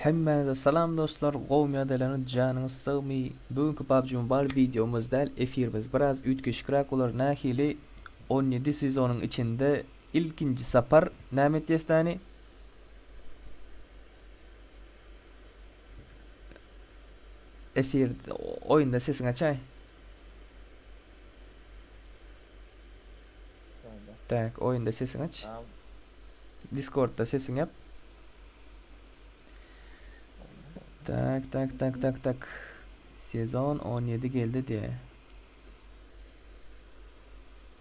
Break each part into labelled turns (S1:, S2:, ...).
S1: Hemmäňize salam dostlar, gowmy ýagdaýlaryňyz janyňyz sagmy? Bu günki PUBG Mobile wideomyz däl, efirimiz biraz üýtgeşikräk bolar. Nähili 17 sezonyň içinde ilkinji sapar näme etýäs däni? Efir oýunda sesiňi açaý. Tak, oýunda sesiňi aç. Discordda sesiňi ýap. Tak, tak, tak, tak, tak. Sezon 17 geldi diýe.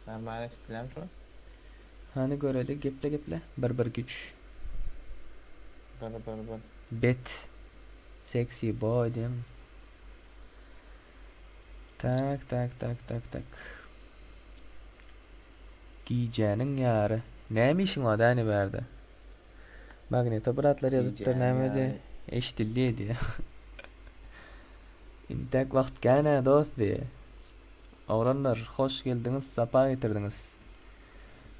S2: Normal eşidilýärmi şu?
S1: Hany göreli, geple geple. 1 1 2 3.
S2: Bir bir bir.
S1: Bet. Sexy boy diýem. Tak, tak, tak, tak, tak. Gijäniň ýary. Näme işiň bar däni bärde? Magneto bratlar ýazypdyr
S2: Gijäniň
S1: näme diýe?
S2: ýary.
S1: Eşdildi diýe. Intäk wagt känä dost diýe. Oglanlar hoş geldiňiz sapa getirdiňiz.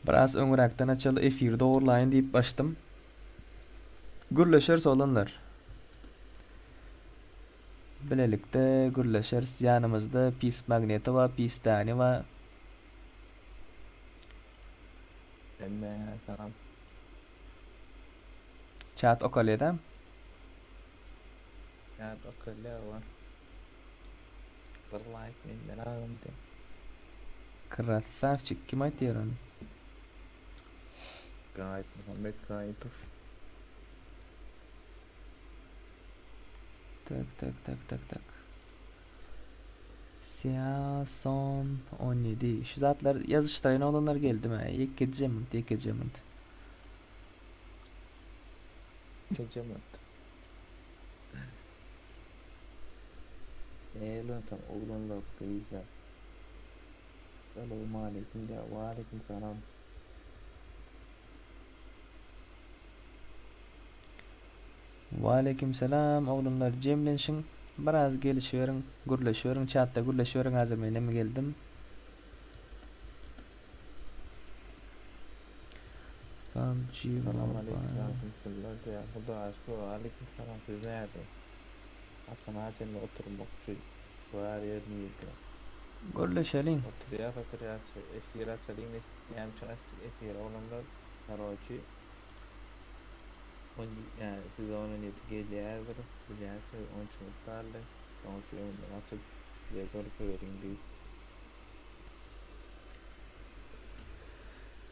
S1: Biraz öňräkden açaly efiri dogurlaýyn diýip açdym. Gürleşeris oglanlar. Bilelikde gürleşeris ýanymyzda pis Magneto bar pis Dani bar.
S2: Hemmäňe salam.
S1: Çat okalýadam.
S2: Çat okalýar owa. Bir laýk menden agam diý.
S1: Krasavçik kim aýtýar ony?
S2: Gaýyp Muhammet Gaýypow.
S1: Tak tak tak tak tak. Season 17. Şu zatlar ýazyşdyraýyn oglanlar geldimi? Ýekeje munt, ýekeje munt.
S2: Ýekeje munt. Eý onsoň oglanlar gyzlar. Salowmaleýkim diýýär. Waleýkim salam.
S1: Waleýkim salam oglanlar jemlenşiň biraz gelişiberiň gürleşiberiň çatda gürleşiberiň hazir menem geldim. PUBG
S2: Salam aleýkum
S1: Mobile.
S2: ýalkymsynlar diýýär. Hudaýa şükür waleýkim salam siz näde? Haçana çenli oturmakçy? Bar ýer nirde?
S1: Gürleşeliň.
S2: Oturýas oturýas efir açalyň näme üçin açdyk efiri oglanlar karoçi on ýa sezon 17 gelýärdir bilýänsiňiz 13 minut galdy şoň üçin öňünden açyp size görkezeliň diýip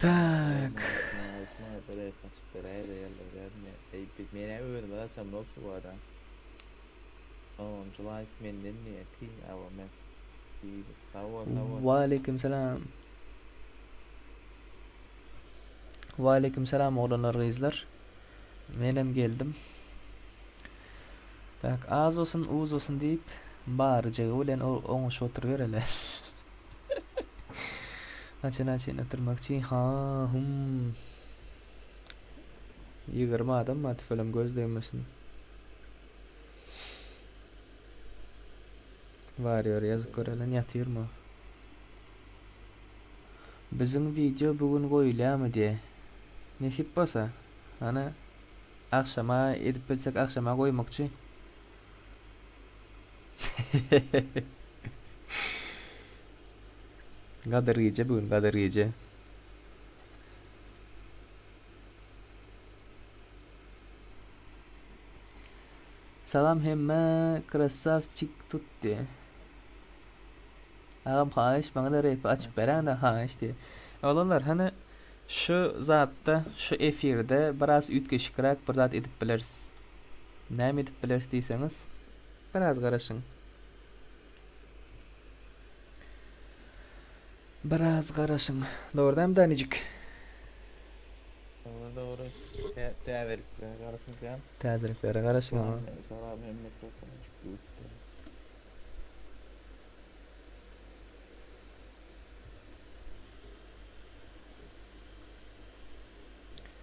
S1: Tak.
S2: Maňa bir rep açyp beräýdä ýalbarýaryn eý biz menä özüme açamok şu bada onunjy laýk menden diýýä king aboment diýdi sag bol sag bol
S1: Waleýkim salam. Waleýkim salam oglanlar gyzlar. Menem geldim. Tak az bolsun uz bolsun diýip baryjygy bilen oňuşyp oturybereli. Haçan açyn oturmakçy ha hum. 20 adam bar tüfelem göz degmesin. Warrior ýazyp görelen ýatyrmy? Biziň wideo bu gün goýulýamy diýe. Nesip bolsa. Hany agşama edip bilsek agşama goýmakçy. Gadyr gije bu gün gadyr gije. Salam hemmä krasavçik tutdy. Agam haýyş maňada repi açyp beräňdä haýyş diýip. Oglanlar hany şu zatda şu efirde biraz üýtgeşikräk bir zat edip bileris. Näme edip bileris diýseňiz biraz garaşyň. Biraz garaşyň. Dogry dämi Danijik?
S2: Dogry dogry. Täzeliklere garaşylýan.
S1: Täzeliklere garaşyň.
S2: Salam hemme topara çykdy.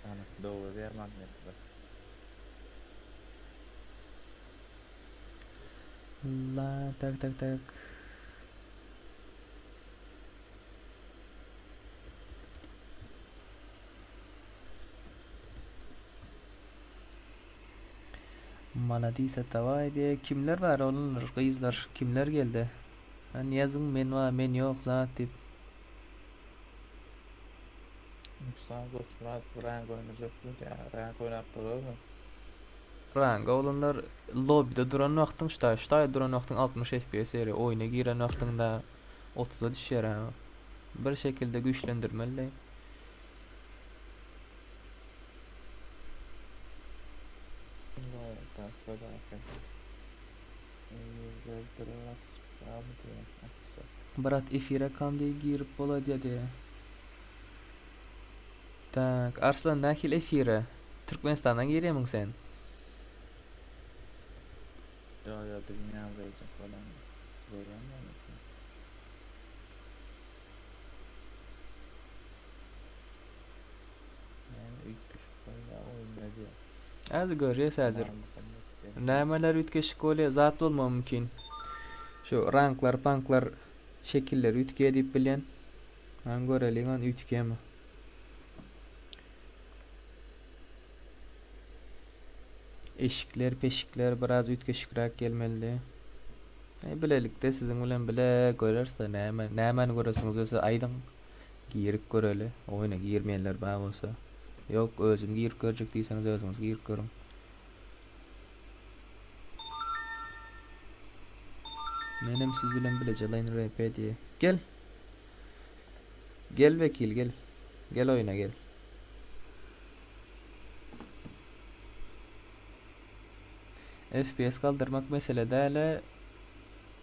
S2: Ana, dogry diýer magnetler.
S1: La, tak tak tak. Maladis Atabaý diýe kimler bar oglanlar gyzlar kimler geldi Hany ýazyň men bar men ýok zat diýip.
S2: Musa Goçmyrat rank oýnajak diýýär. Rank oýnap bolarmy?
S1: Rank oglanlar lobbyda duran wagtyň ştaý ştaý duran wagtyň 60 FPS ýeri oýuna giren wagtyňda 30-a düşýär ha. Bir şekilde güýçlendirmeli. Brat efire kandy girip boladýa diýä. Tak, Arslan nähili efire? Türkmenistandan girýämiň sen?
S2: Ýok ýok bilmeýän goýjak bolan görýän bolmasyn. Näme üýtgeşik bolýar oýunda diýýär.
S1: Häzir görýäs häzir. Nämeler üýtgeşik bolýar zat bolmagy mümkin. Şu ranklar panklar şekiller üýtgeýär diýip bilýän. Hany göreliň hany üýtgeýärmi. Eşikler peşikler biraz üýtgeşikräk gelmelidi. E, bilelikde siziň bilen bile göreris-de näme nämäni göresiňiz gelse aýdyň. Girip göreli. Oýna girmeýänler bar bolsa. Ýok, özüm girip görjek diýseňiz özüňiz girip görüň. Menem siz bilen bileje laýyn RP diýe. Gel. Gel wekil gel. Gel oýna gel. FPS galdyrmak mesele däl-e.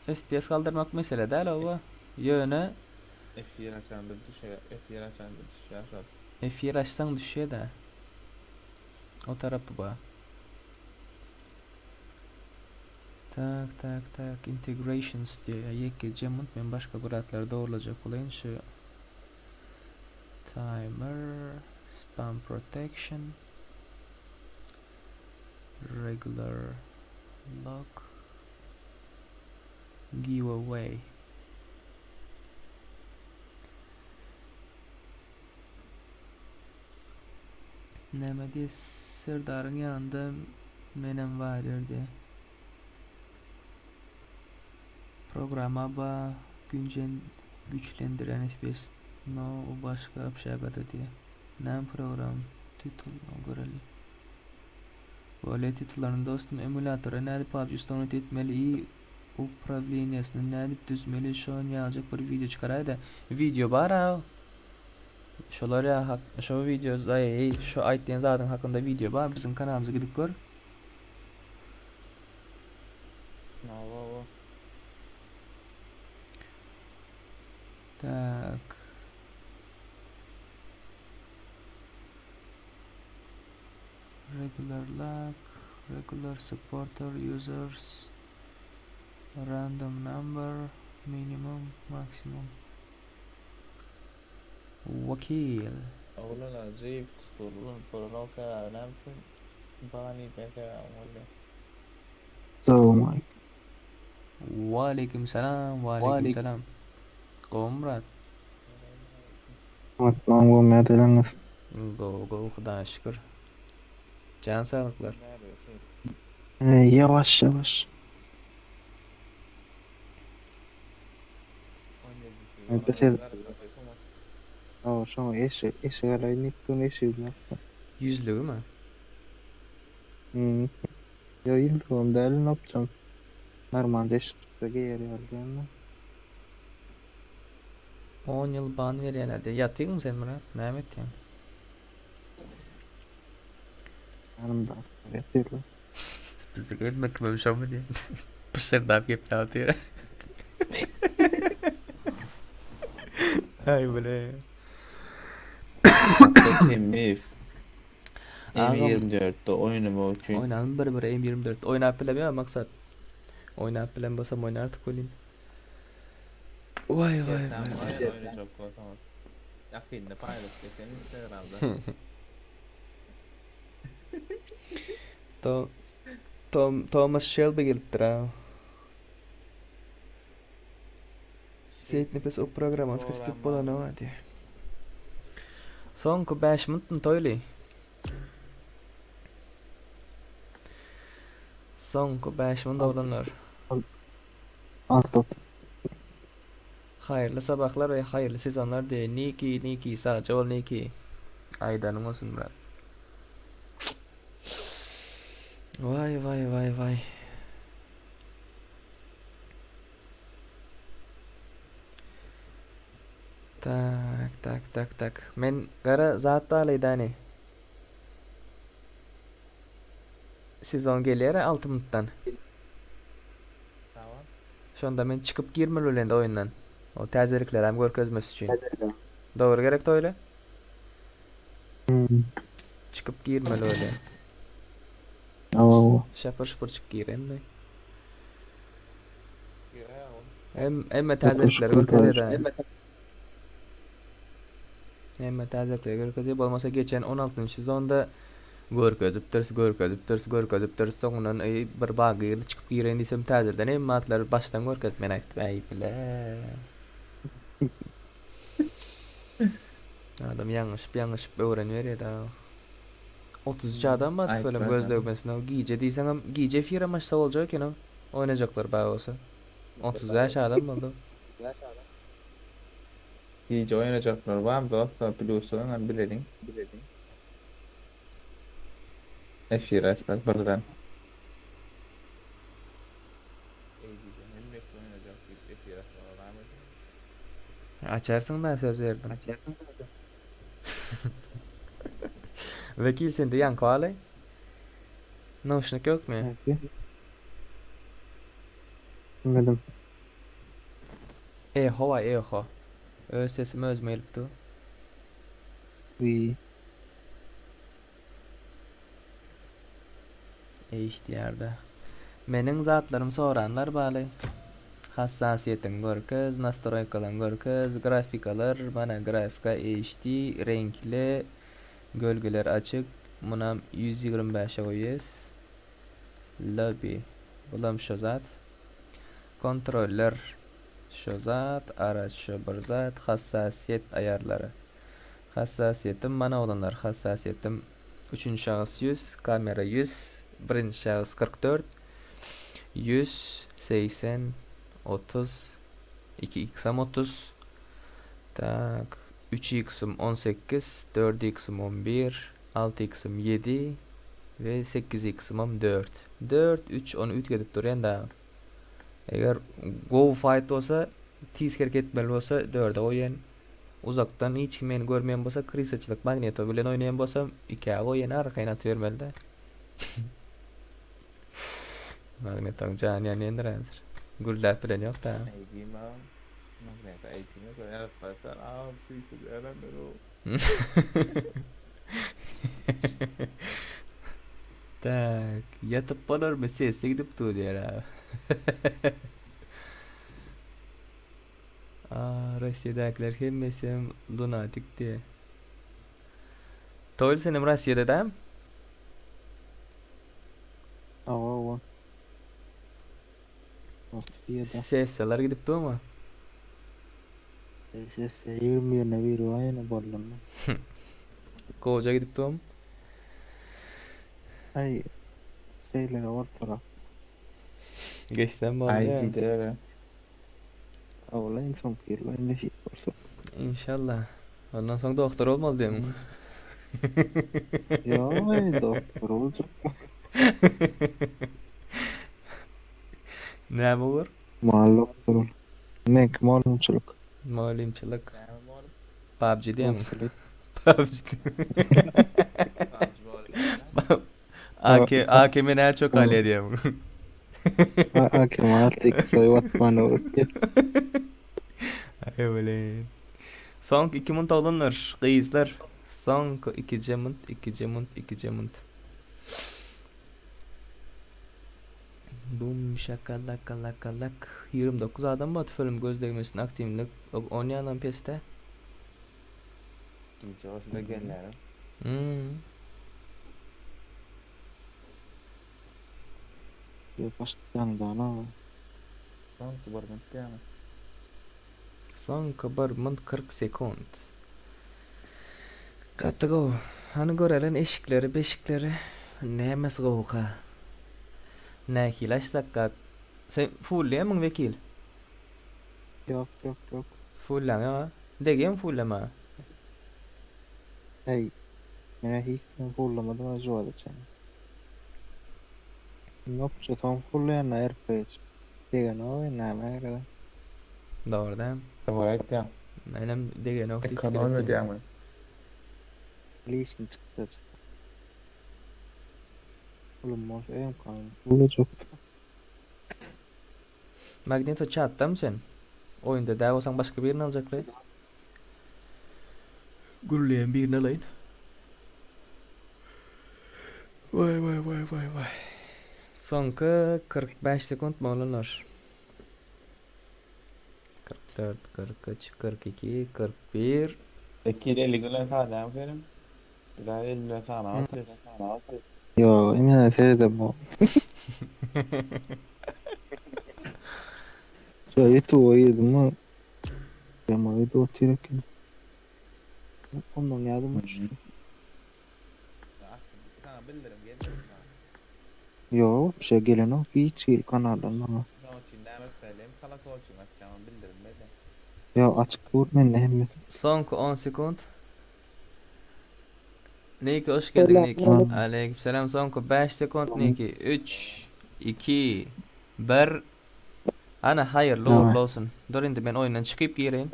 S1: FPS galdyrmak mesele däl oba. Ýöne
S2: Efir açanda düşýär, efir açanda düşýär şol.
S1: Efir açsaň düşýär-dä. O tarapy bar. Tak, tak, tak, integrations diýýär. Ýekeje munt men başga bir zatlary dogrulajak bolaýyn şu timer, spam protection, regular log, giveaway. Näme diýe Serdaryň ýanynda menem bar diýe. Programa ba günjen güçlendiren FPS no o başga obşagada diýe. Näme program titul göreli. Bolýa titullaryny dostum emulatora nädip PUBG ustanowit etmeli i uprawleniýesini nädip düzmeli şon ýaljak bir wideo çykaraýda. Wideo bar a. Şolar ýa hak şo wideo eý şo aýtýan zadyň hakynda wideo bar biziň kanalymyza gidip gör.
S2: Hawa.
S1: Tak. Regular lag, regular supporter users, random number, minimum, maximum. Wekil.
S2: Oglan ajyp tutulgan bolanok sebäbi näme üçin ban iýmek sebäbi bolýar.
S3: Salowmaleýkim.
S1: Waleýkim salam, waleýkim salam. Gowy Myrat.
S3: Atmaň gowy nädeleňiz.
S1: Gowy gowy Hudaýa şükür. Jan saglyklar.
S3: Ýawaş ýawaş. Hawa şoňa eşek eşek alaýyn diýip durun eşegim ýokda.
S1: Ýüzlügimi?
S3: Hum. Ýok ýüzlügem däl indi opjam. Normalja eşik tutsa geýer ýaly diýende.
S1: On ýyl ban berýärler diýýär. Ýatyňmy sen Myrat? Näme etýäň?
S3: Ýanymda atlar ýatyrlar.
S1: Bizi görmekmem şomy diýýän. Pyşyrdap gepläp otyr. Aý bile.
S2: Hemmiýew. M24-de oýnamak üçin.
S1: Oýnalym bir bir M24 oýnap bilemýän maksat. Oýnap bilen bolsam oýnardyk welin. Waý waý waý.
S2: Oýnajak bolsaňyz. Ýakynda paýlaşyp geçen Instagramda.
S1: To Tom Thomas Shelby gelipdir ha. Seýit Nepes o programma sketip bolany bar diýýär. Soňky 5 minutmy Toýly? Soňky 5 minut oglanlar.
S3: Alty.
S1: Haýyrly sabahlar we haýyrly sezonlar diýe Niki Niki sagja bol Niki. Aýdanyň bolsun brat. Waý waý waý waý. Tak tak tak tak. Men gara zat baly dani. Sezon gelýär 6 minutdan.
S2: Tamam.
S1: Şonda men çykyp girmeli bilen oýundan. O täzelikleri hem görkezmesi üçin. Dogry gerek toýla?
S3: Hmm.
S1: Çykyp girmeli öyle.
S3: Awa.
S1: Şapır şupur çykyp girenmi?
S2: Girer oğlum.
S1: Hem emme täzelikleri görkezýär da. Hemme täzelikleri görkezýär. Bolmasa geçen 16-njy sezonda görkezipdir, görkezipdir, görkezipdir. Soňundan ey, bir bag girdi, çykyp giren diýsem täzeden hemme atlary başdan görkezip men aýtdym. Äý bile. Adam ýalňyşyp ýalňyşyp öwreniberýär da. 33 adam bar
S2: Aýtma
S1: tüfelem
S2: sen.
S1: gözlegmesine. Gije diýseňem gije efire maçsa boljak eken o. Oýnajaklar bar bolsa. 35 adam boldy.
S2: Gije oynayacaklar var mı dostlar? Biliyorsun hem bilelim. Efir açmak birden.
S1: Açarsyň da söz berdim. Vekil sende ýaňky baly. Nauşnik ýokmy?
S3: Belki. Bilmedim.
S1: Eho vay eho. Öz sesim özüme gelip dur.
S3: Uy.
S1: HDR-de. Meniň zatlarym soranlar baly. Hassasiýetiň görkez, nastroýkalaň görkez, grafikalar, mana grafika HD, reňkli, gölgeler açyk. Munam 125-e goýýas. Lobby. Bulam şo zat. Kontroller şo zat, araç şo bir zat, hassasiýet aýarlary. Hassasiýetim mana oglanlar, hassasiýetim üçünji şahs 100, kamera 100, birinji şahs 44, 100, 80, 30, 2x-am 30, tak, 3x-im 18, 4x-im 11, 6x-im 7 we 8x-imam 4. 4, 3 ony üýtgedip durýan da. Eger go fight bolsa, tiz hereket etmeli bolsa 4-e goýýan. Uzakdan hiç kim meni görmeýän bolsa, krisaçylyk magneto bilen oýnaýan bolsam, 2-ä goýýan arkaýyn atybermeli de. Magnetoň jany ýanýandyr häzir. Gürläp bilen ýok da. Tak, ýatyp bolarmy sesi gidip dur diýer abi. Aa, Rossiýadakiler hemmesem lunatik diýe. Toýly senem Rossiýada dämi?
S3: Awa awa. Rossiýada.
S1: Sessiýalar gidip durmy?
S3: Sessiýa 21-ine biri bar ýene boldum.
S1: Goja gidip durmy?
S3: Ay şeylere ortara.
S1: Geçsem boldy
S2: Ay
S1: ýa.
S2: gider.
S3: Awla en soňky ýyl nesip bolsa.
S1: Inşallah. Ondan soň doktor olmaly diýen.
S3: Ýa ay doktor olacak.
S1: Näme olur?
S3: Mal doktor ol. Menki malumçylyk.
S1: Mugallymçylyk. PUBG diýen.
S3: Malumçylyk.
S1: PUBG. AK AK men näçe çok alýa diýen.
S3: Hakim artık soy vatman olur.
S1: Ay öyle. Soňky 2 munt oglanlar, gyzlar. Soňky 2 munt, 2 munt, 2 munt. Bum şakalaka laka lak. 29 adam bar tüfelim göz degmesin aktiwlik. Oýnaýan pesde.
S2: Gije olsun da gelýär.
S1: Hmm.
S3: Başdan ha.
S2: Soňky bir minut ýa.
S1: Soňky 1 munt 40 sekund. Gaty gowy. Hany görelen eşikleri, beşikleri. Nämesi gowuka? Nähili açsakka? Sen fullýamyň wekil?
S3: Ýok, ýok, ýok.
S1: Fullaň ýok-a? Degýämi fullama?
S3: Äý, men-ä hiç kim fullamadym a juwada çenli. Nopça soň fullaýan-da RP geçip. Degenok indi näme gerek.
S1: Dogry däl.
S2: Dogry aýtýaň.
S1: Menem degenok diýip pikir
S2: Ekonom
S1: etdim.
S2: edýäňmi?
S3: Lişni çykdajy. Pulum bolsa öňkam fullajak.
S1: Magnito çatdamy sen? Oýunda däl bolsaň başga birini aljakly. Gürleýän birini alaýyn. Waý waý waý waý waý. Soňky 45 sekunt oglanlar. 44, 43, 42, 41.
S2: Wekil 50 günden sanaýaň senem. Güzel 50 bilen sanap otyr.
S3: Ýok, ine seredemok. Şu YouTube'a girdim mi? Yamayı da otyr eken. Ondan ýadyma düşdi.
S2: Sana bildirim gelmedi mi?
S3: Ýok, bir şey gelenok hiç hili kanaldan maňa.
S2: Şoň üçin näme etmeli? Kolokolçyk açýaň, bildirim berýär.
S3: Ýok, açyk dur mende hemmesi.
S1: Soňky 10 sekunt. Niki hoş geldiň Niki. Aleyküm Soňky 5 sekunt Niki. 3 2 1 Ana haýyrly ugrly bolsun. Dur indi men oýundan çykyp gireýin.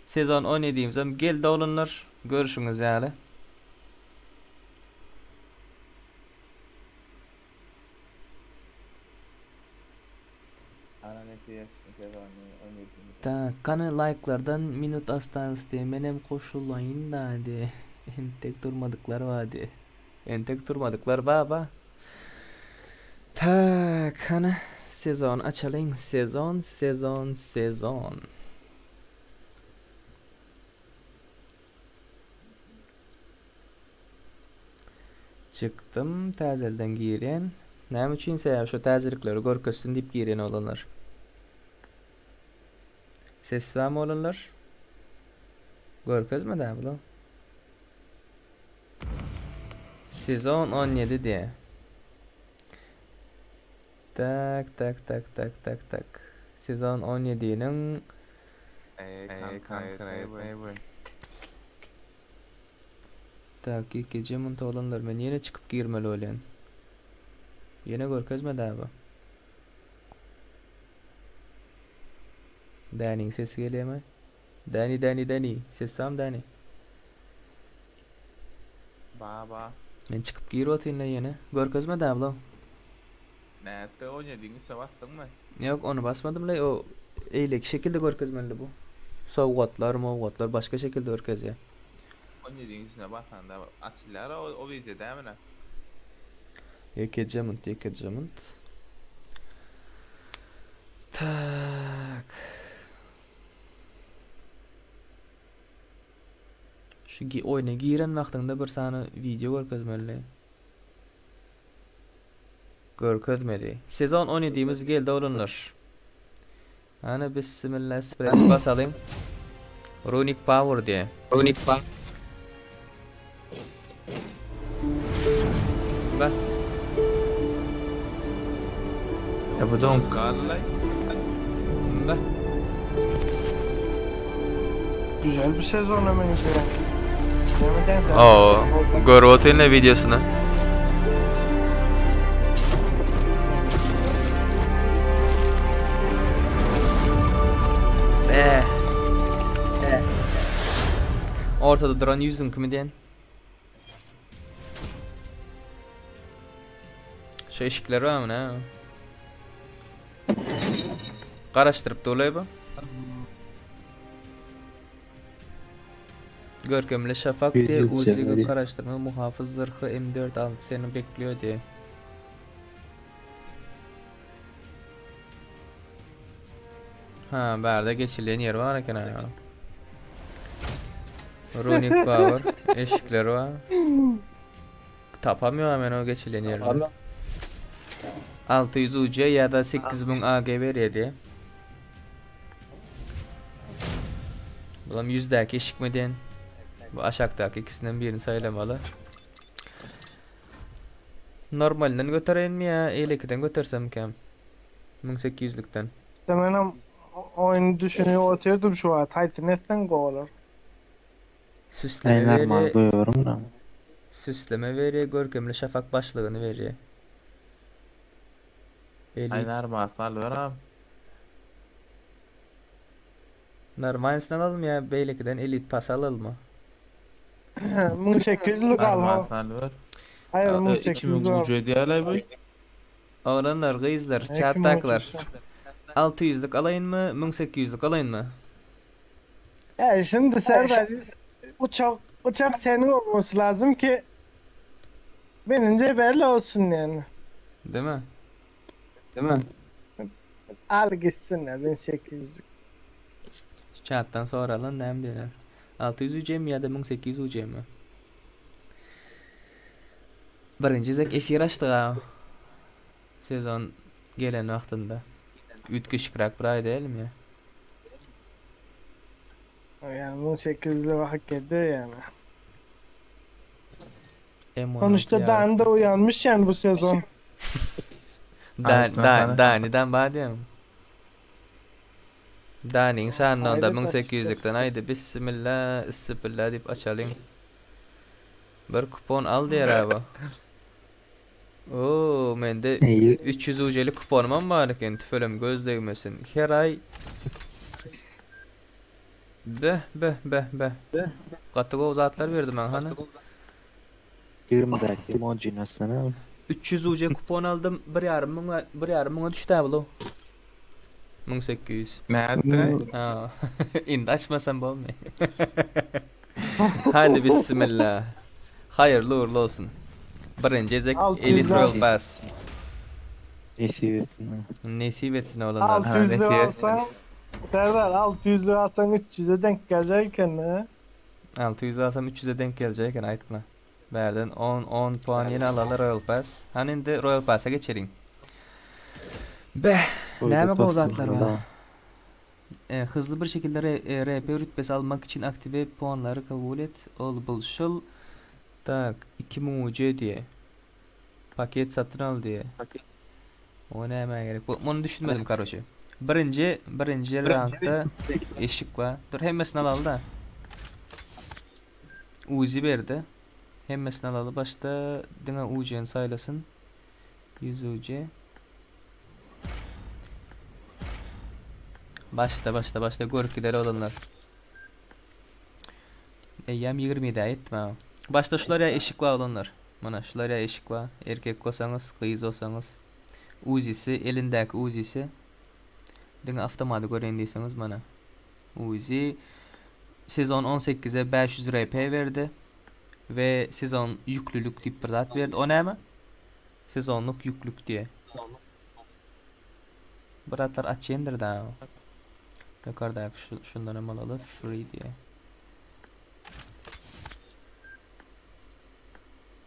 S1: Sezon 17-imizem geldi oglanlar. Görüşüňiz ýaly.
S2: Ana netiye sezon 17.
S1: Tak, kany laýklardan minut ostals diýe, menem goşulaýyn-da diýe. Entek durmadyklar bar diýe. Entek durmadyklar bar ba. Tak, hany sezon açalyň. Sezon, sezon, sezon. Çykdym, täzelden girýän. Näme üçin? Sebäbi şu täzelikleri görkezsin diýip girýän oglanlar. Ses barmy oglanlar? Görkezmedi ha bula. Sezon 17 diýe. Tak, tak, tak, tak, tak, tak. Sezon 17-niň Tak, gije munta olanlar men ýene çykyp girmeli bolýan. Ýene görkezmedi abi. Däniň sesi gelýärmi? Däni, Däni, Däni. Ses barmy Däni?
S2: Ba, ba.
S1: Men çykyp girip otyryn-la ýene. Görkezmedi abla.
S2: Nätdi 17-iň üstüne basdyňmy?
S1: Ýok, ony basmadym-laý, o eýleki şekilde görkezmeli bu. Sowgatlar, mowgatlar başga şekilde görkezýär.
S2: 17-iň üstüne basanda açylýar o, o wideo dämine?
S1: Ýekeje munt, ýekeje munt. Tak. Şu oýna giren wagtyňda bir sany wideo görkezmeli. Görkezmedi. Sezon 17-imiz geldi oglanlar. Ana bismillah spread basalyň. Runic Power diye. Runic Power. Bak.
S2: Ya bu don galay.
S1: Bak.
S4: Güzel bir sezona benziyor. Demek
S1: Oo, gör otelin videosunu. Eh. Ortada duran yüzün kimi diyen. Şu eşikler var mı ne? Garaşdyryp dolaý bu. Görkemli Şafak diye Uzi garaşdyrma muhafız zırhı M4 aldı seni bekliyor diye. Ha, bärde geçilýän ýer bar eken aýal. Runic Power eşikleri bar. Tapamıyorum men o geçilýän ýerini. 600 UC ýa-da 8000 AG berýär diýe. Bulam ýüzdäki eşikmi diýen. Bu aşakdaky ikisinden birini saýlamaly. Normalden götereýinmi ýa eýlekiden götersemmikäm? 1800-likden.
S4: İşte menem oýny düşünip otyrdym şu wagt. Haýsyny etseň gowy bolar.
S1: Süsleme
S3: Ay normal
S1: berýär,
S3: goýarym da.
S1: süsleme berýär, görkemli şafak başlygyny berýär.
S2: Ay
S1: Elit
S2: narmasyny alyberam.
S1: Normalsyny alalım ýa beýlekiden elit pas alalmy?
S4: 1800'lük al ha.
S2: Narmasyny alyber.
S4: Hayır
S2: E, 2000
S4: 1800'lük al.
S2: ucu edýärler bu.
S1: Oglanlar, gyzlar,
S4: Ne
S1: çatdaklar.
S4: 2300'lük?
S1: 600'lük alaýynmy, 1800'lük alaýynmy?
S4: Ya şimdi Serdar uçak uçak senin olması lazım ki binince belli olsun yani.
S1: Değil mi? Değil mi?
S4: Al gitsin ya 1800'lük.
S1: Şu Çatdan soralan näme diýerler? 600 UC mi ýa-da 1800 UC mi? Birinji zek efir açdyk ha. Sezon gelen wagtynda. Üýtgeşikräk bir aý dälmi ya?
S4: Yani 1800'lük hak ediyor yani.
S1: M16
S4: Sonuçta
S1: ya.
S4: Dan da uyanmış yani bu sezon.
S1: Da
S2: Aýtma
S1: da
S2: sana.
S1: Dani'den badem. Dani'nin şanyna onda
S4: Aýdyp
S1: 1800'lükden aýdy bismillah, isbillah diýip açalyň. Bir kupon al diýer abi. Oo, mende
S3: Neyi?
S1: 300 UC'lik kuponum bar eken, tüfelem göz degmesin. Her ay Beh beh beh beh. Gaty gowy zatlar berdi maňa hany.
S3: 20 dakika emoji nasıl?
S1: 300 UC kupon aldym, 1,5 müňe 1,5 müňe düşdi abi lo. 1800.
S2: Nätdi?
S1: Ha. Indi açmasam bolmaý. Hadi bismillah. Hayırlı uğurlu olsun. Birinji gezek
S4: 600
S1: Elite Royal
S4: alsın.
S1: Pass.
S3: Nesip etsin.
S1: Nesip etsin olanlar.
S4: 600'lük
S2: netiye.
S4: alsan Serdar 600'lük alsan 300'e denk gelecekken ha.
S1: 600 alsam 300'e denk gelecek eken aýtma. Bärden 10 10 puan ýene alaly Royal Pass. Hany indi Royal Pass'a geçeliň. Beh, Näme gowy zatlar bar? E, hızlı bir şekilde RP rütbesi almak için aktive puanları kabul et. Ol bul şul. Tak, 2000 UC diye. Paket satyn al diye. O näme gerek? Bu, bunu düşünmedim karoçi. Birinji, birinji rankda eşik var. Dur hemmesini alaly da. Uzi berdi. Hemmesini alaly. Başda diňe UC-ni saýlasyn. 100 UC. Başla başla başla görüp gider olanlar. Eyyam 27 etme. Başta şular ya eşik var olanlar. Mana şular ya eşik var. Erkek olsanız, kız olsanız. Uzi'si, elindeki Uzi'si. Diňe avtomaty göreýin diýseňiz mana. Uzi sezon 18'e 500 RP berdi ve sezon yüklülük diýip bir zat berdi. O näme? Sezonluk yüklük diye. Bratlar açýandyr da. Yukarıda şu, şundan hem alaly free diye.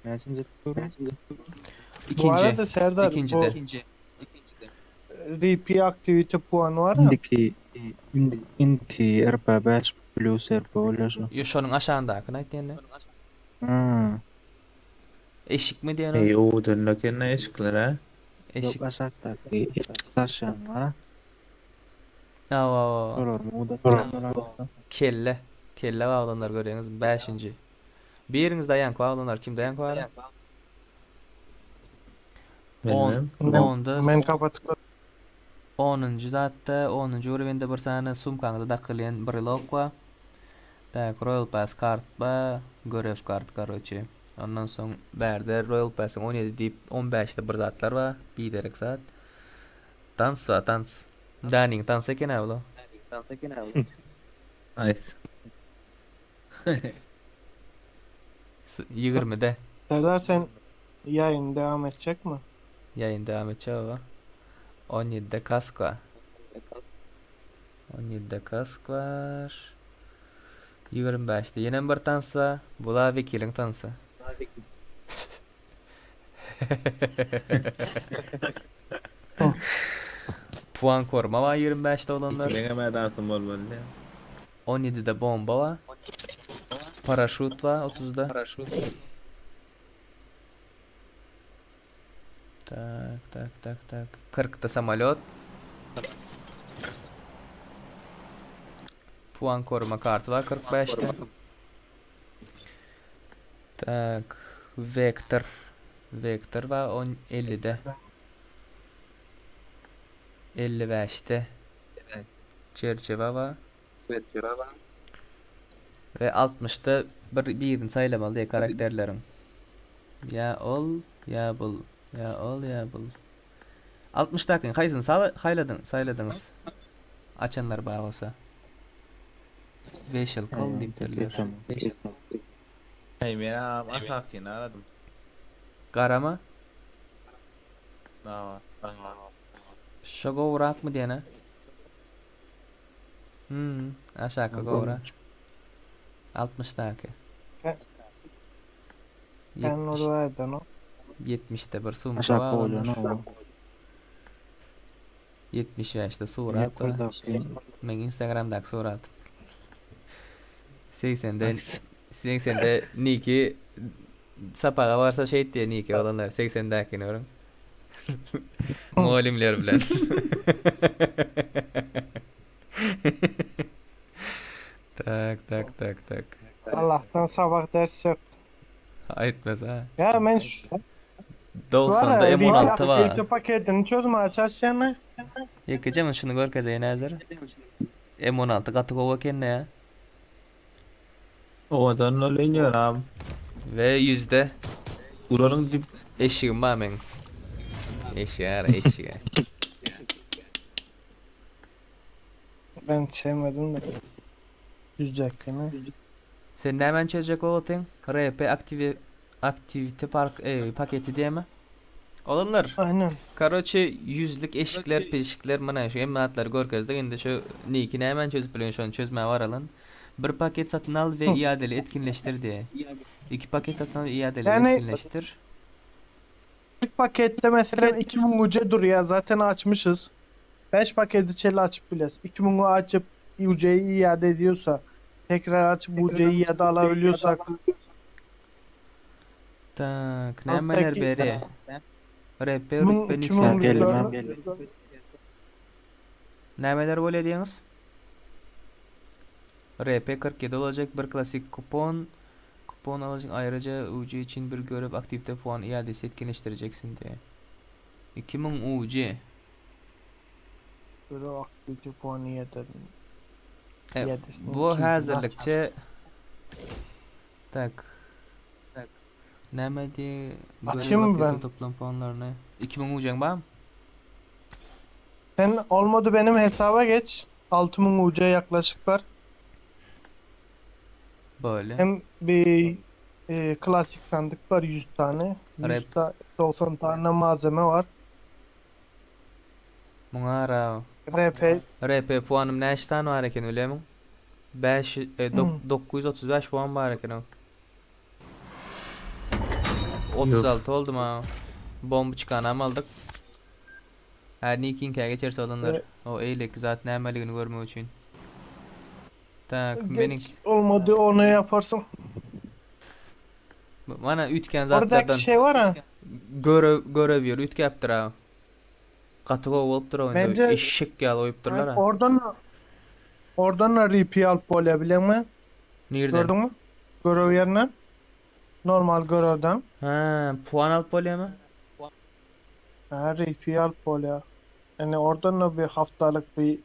S3: Näçinji tur?
S4: Bu
S1: İkinci.
S4: arada Serdar
S1: İkinci
S4: bu
S1: de.
S4: RP aktivite puanı var ya.
S3: Indiki indiki RP5 plus RP bolýar.
S1: Yo şonuň aşağyndakyny aýtýan.
S3: Hmm.
S1: Eşik mi diýen o?
S2: Ey o dönleken eşikler ha.
S1: Eşik.
S3: Yok aşağıdaki taşan var.
S1: Awa awa.
S3: Olar muda.
S1: Kelle. Kelle baglanlar görýäňiz 5-nji. Biriňiz daýank baglanlar kim daýank bar? 10
S2: Bilmem.
S1: 10-da
S4: Ben kapatıp
S1: 10-njy zatda 10-njy urovende bir sany sumkaňyza dakylýan brelok bar. Tak, Royal Pass kart bar, görev kart karoçe. Ondan soň bärde Royal Pass'yň 17 diýip 15-de bir zatlar bar, biderek zat. Tans bar, tans. Daning tans eken abla.
S2: Nice.
S1: 20-de
S4: Serdar sen yayın devam edecek mi?
S1: ýaýyn devam etjek aga. 17-de kask bar. 17-de kask bar. 25-de ýene bir tans bar. Bula wekiliň tansy. Puan koruma var 25'te olanlar.
S2: Meňe mä dansym bolmaly.
S1: 17'de bomba var. Paraşüt var 30'da. Tak tak tak. 40-da samolýot. Puan koruma karty bar 45-de. Tak, Vektor. Vektor bar on 50-de. 55-de. Çerçeve bar. Ve 60-da bir birini saýlamaly diýe karakterleriň. Ýa ol, ýa bul. Ýa ol, ýa bul. 60-dakyň haýsyny saýladyň, saýladyňyz? Açanlar bar bolsa. Beş ýyl kol diýipdirler.
S2: Hey men agam aşakyny aradym.
S1: Garama?
S2: Nawa.
S1: Şo gowrakmy diýene? Hmm, aşaky gowra. 60-daky.
S4: Sen orada no.
S1: 70-de bir sumka
S3: Aşaky
S1: bar
S3: bolýan
S1: olar.
S3: o.
S1: 75-de surat bar.
S3: Ýokardaky.
S1: Meň Instagramdaky surat. 80-de 80-de Niki sapaga barsa şeýt diýe Niki oglanlar 80-däkini görüň. Mugallymlar bilen. Tak tak tak tak.
S4: Allah'tan sabah ders yok.
S1: Aýtmasa.
S4: Ya men şu
S1: 90-da M16 bar.
S4: Aktivite paketini çözme açaşýany.
S1: Ýekeje men şuny görkezeýin häzir. M16 gaty gowy eken ya.
S2: Owadan bolýar am.
S1: Ve yüzde
S2: Ularyň dip
S1: eşigim bar meň. Eşiğe ara eşiğe.
S4: Ben sevmedim de. Yüzecekini.
S1: Sen nämen çözjek bolupdyň? RP aktivi aktivite park e, paketi diýemi? Olanlar.
S4: Aynen.
S1: Karoçe yüzlük eşikler peşikler mana şu emmatlary görkezdik. Indi şu niki nämen çözüp bilen şony çözmäge baralan. Bir paket satyn al we iadeli etkinleşdir diýe. İki paket satyn al we iadeli
S4: Yani-
S1: etkinleştir.
S4: İlk pakette mesela 2000 uca duruyor. Zaten açmışız. 5 paketi çeli açıp bile. 2000 açıp UC'yi iade ediyorsa tekrar açıp UC'yi iade alabiliyorsak
S1: Tak, nämeler
S4: Alttaki-
S1: beri? RP
S4: Bunun
S1: rütbeni
S4: 2000
S1: yükseltir.
S3: Gelmem.
S1: Nämeler bolýar diýeňiz? RP 47 olacak bir klasik kupon. Kupon alacak ayrıca UC için bir görev aktivite puan iadesi etkinleştireceksin diye. 2000 UC.
S4: Böyle aktivite puanı iade
S1: E,
S4: iadesini
S1: bu
S4: ikincisini
S1: hazırlıkça tak. Näme diye görev
S4: Açayım mı
S1: aktivite
S4: ben?
S1: toplam puanlarını. 2000 UC'n var mı?
S4: Sen olmadı benim hesaba geç. 6000 UC yaklaşık var.
S1: Böyle.
S4: Hem bir e, klasik sandık var 100 tane. 100
S1: Rap.
S4: ta 90 tane malzeme var.
S1: Muňa ara
S4: RP
S1: RP puanım näçe tane var eken öyle 5 e,
S4: Hmm.
S1: 935 puan var eken o. 36 oldum ha. Bomba çıkan aldık. Her nikinkä geçerse olanlar.
S4: Evet.
S1: O eýlek zat nämeligini görmek üçin. Tak, meniň
S4: geç olmadı onu yaparsın.
S1: mana ütken
S4: Oradaki
S1: zatlardan
S4: şey var ha.
S1: görev görev ýeri ütkäpdir ha. Gaty gowy bolupdyr o indi.
S4: Bence-
S1: Eşek ýaly goýupdyrlar ha.
S4: Oradan oradan da RP alıp olabilir mi?
S1: Nirden?
S4: Gördün mü? Görev yerinden. Normal görevden.
S1: Ha, puan alyp bolýarmy?
S4: Ha, RP alıp oluyor. Yani oradan da bir haftalık bir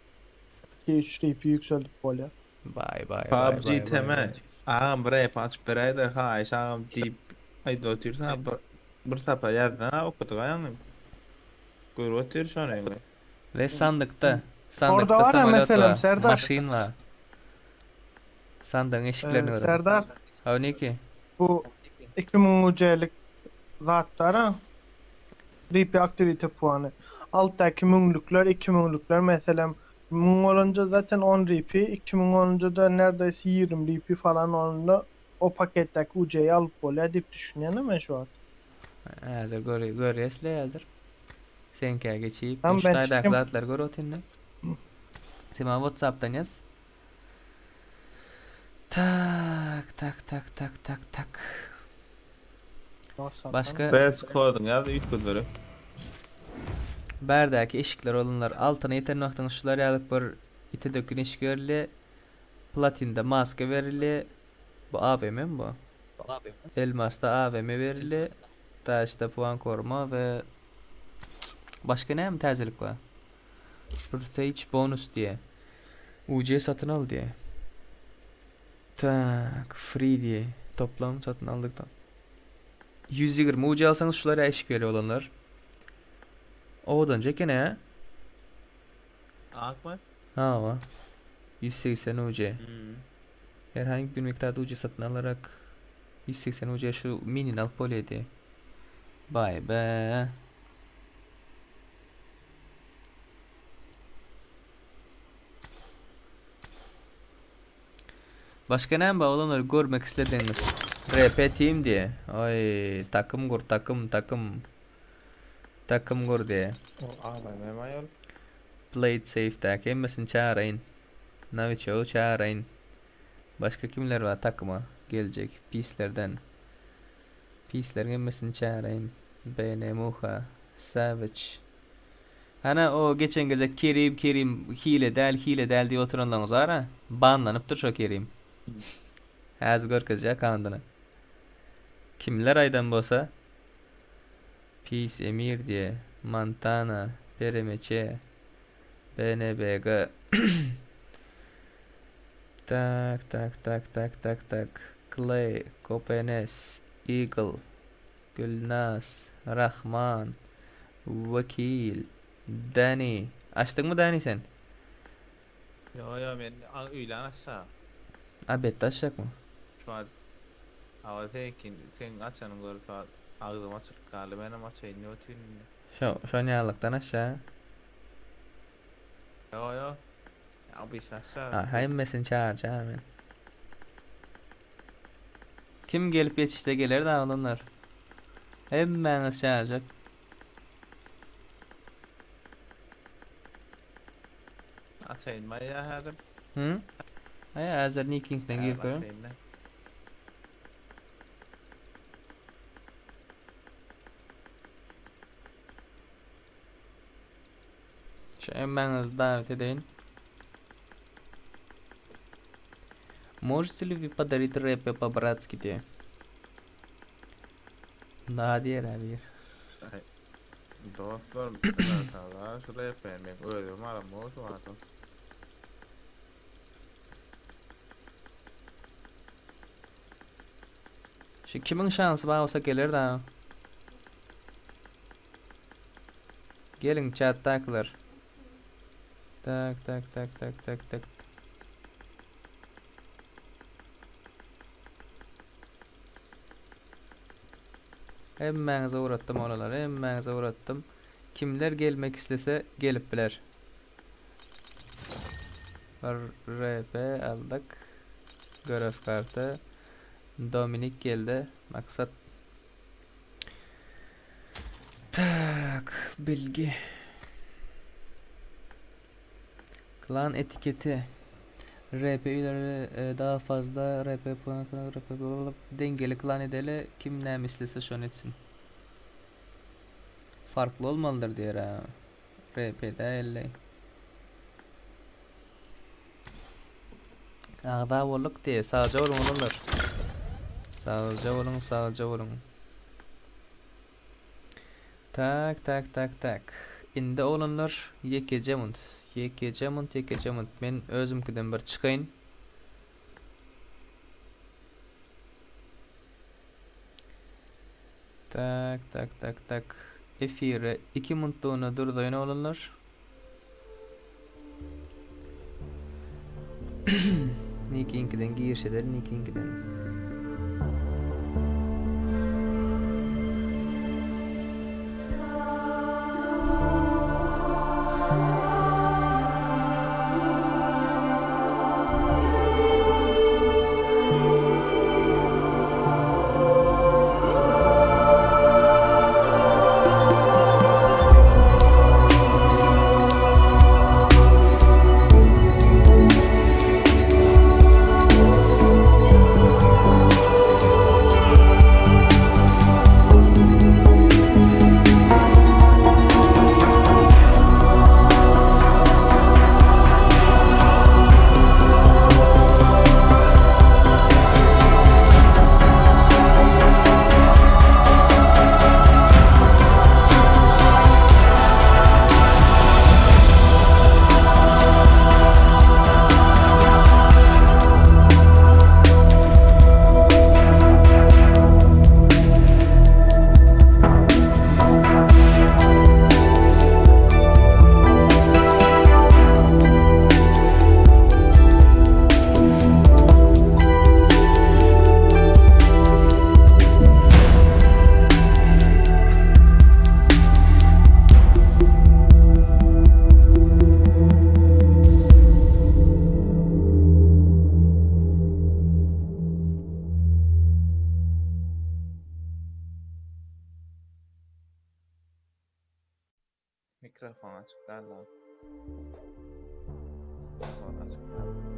S4: 2-3 RP yükseltip oluyor.
S1: Bay bay bay
S2: PUBG
S1: bay bay.
S2: teme. Agam bir rap açyp beräýdi. Haýyş agam diýip aýdyp otyrsan bir bir sapa ýazdan ha okudyk aýaňy. Görüp otyr şony.
S1: Ve sandykda. Sandykda
S4: Orada var ya
S1: samolýot
S4: mesela
S1: var.
S4: Serdar.
S1: Maşyn var. Sandygyň eşiklerini
S4: Ee,
S1: görün.
S4: Serdar
S1: Ha ne ki?
S4: bu 2000 UC'lik zatlara RP aktivite puanı. Alttaki münglikler, 2000'lükler mesela 1000 olunca zaten 10 RP, 2000 olunca da neredeyse 20 RP falan olunca o paketteki UC'yi alıp oluyor deyip düşünüyorum ben şu an.
S1: Häzir gör görýäsle häzir. Seňkä geçip,
S4: Tamam,
S1: üç
S4: ben
S1: taýdak
S4: çıkayım.
S1: zatlar gör otynda. Sen bana WhatsApp'tan ýaz. Tak tak tak tak tak tak.
S4: WhatsApp'tan.
S1: Başka
S2: Bes kodun ýaz üç kodları.
S1: Bärdäki eşikler olanlar altyna ýeten wagtyňyz şular ýalyk bir ite dökün eşik berilýär. Platinde maska berilýär. Bu AWM mi bu? Elmasda AWM berilýär. Daşda puan koruma we başga näme täzelik bar? Bir Sage bonus diýe. UC satyn al diýe. Tak, free diýe. Toplam satyn aldykdan. 120 UC alsaňyz şular eşik berýär olanlar. Owadanca eken he.
S2: Akmy?
S1: Hawa. 180 UC.
S2: Hmm.
S1: Herhangi bir miktarda UC satyn alarak 180 UC şu minin alyp bolýady. Vay be. Başga näme bar olanlar görmek islediňiz? RP team diye. Oy takım kur takım takım. Takım kur diye.
S2: O AVM mi ayol?
S1: Play it safe däki hemmesini çağırayyn. Naviçogy çağırayyn. Başga kimler bar takyma geljek pislerden. Pisleriň hemmesini çağırayyn. BN Muha, Savage. Hana o geçen gezek Kerim Kerim hile däl hile däl diýip oturanlaryňyz bar-a. Banlanypdyr şo Kerim. Häzir görkezjek akkaundyny. Kimler aýdan bolsa Pis Emir diýe, Montana, Peremeçe, BNBG. Tak tak tak tak tak tak Clay, Kopenes, Eagle, Gülnaz, Rahman, Wekil, Dani. Açdyňmy Dani sen?
S2: Ýo ýo men öýlän açjak.
S1: Obedde açjakmy?
S2: Şu wagt Hawa seňki seň açanyňy görüp şu wagt agzym açylyp galdy menem açaýyn diýip otyryn indi.
S1: Şo şon ýalykdan açja.
S2: Ýo ýo. Obyçny açjak.
S1: Ha hemmesini çagyrjak men. Kim gelip ýetişse geler da oglanlar. Hemmäňizi çagyrjak.
S2: Açaýyn maý ýa häzir?
S1: Hı? Aý häzir nikiňden girip görün.
S2: Açaýyn-da.
S1: Şu hemmäňizi davet edeýin. Можете ли вы подарить рэпе по-братски diýe. Nadir abi.
S2: Dostlar, mesela şu rap men özüm alam o şu adam.
S1: Şu kimin şansy bar bolsa geler da. Geliň chatdakylar. Tak tak tak tak tak tak. Hemmäňize ugratdym olalary, hemmäňize ugratdym. Kimler gelmek islese gelip biler. Bir RP aldyk. Görev karty. Dominik geldi. Maksat. Tak, bilgi. Klan etiketi. RP üyeleri e, daha fazla RP puanı RP dengeli klan edeli kim näme islese şony etsin. Farkly bolmalydyr diýer ha. RP-de elli. Agza bolduk diýe. Sagja boluň oglanlar. Sagja boluň, sagja boluň. Tak, tak, tak, tak. Indi oglanlar ýekeje munt. Ýekeje munt, ýekeje munt. Men özümkiden bir çykaýyn. Tak, tak, tak, tak. Efiri 2 muntlugyna durzaýyn oglanlar. Nikiňkiden giriş edeli, Nikiňkiden.
S2: Mikrofon açyk däl lan. Mikrofon açyk däl.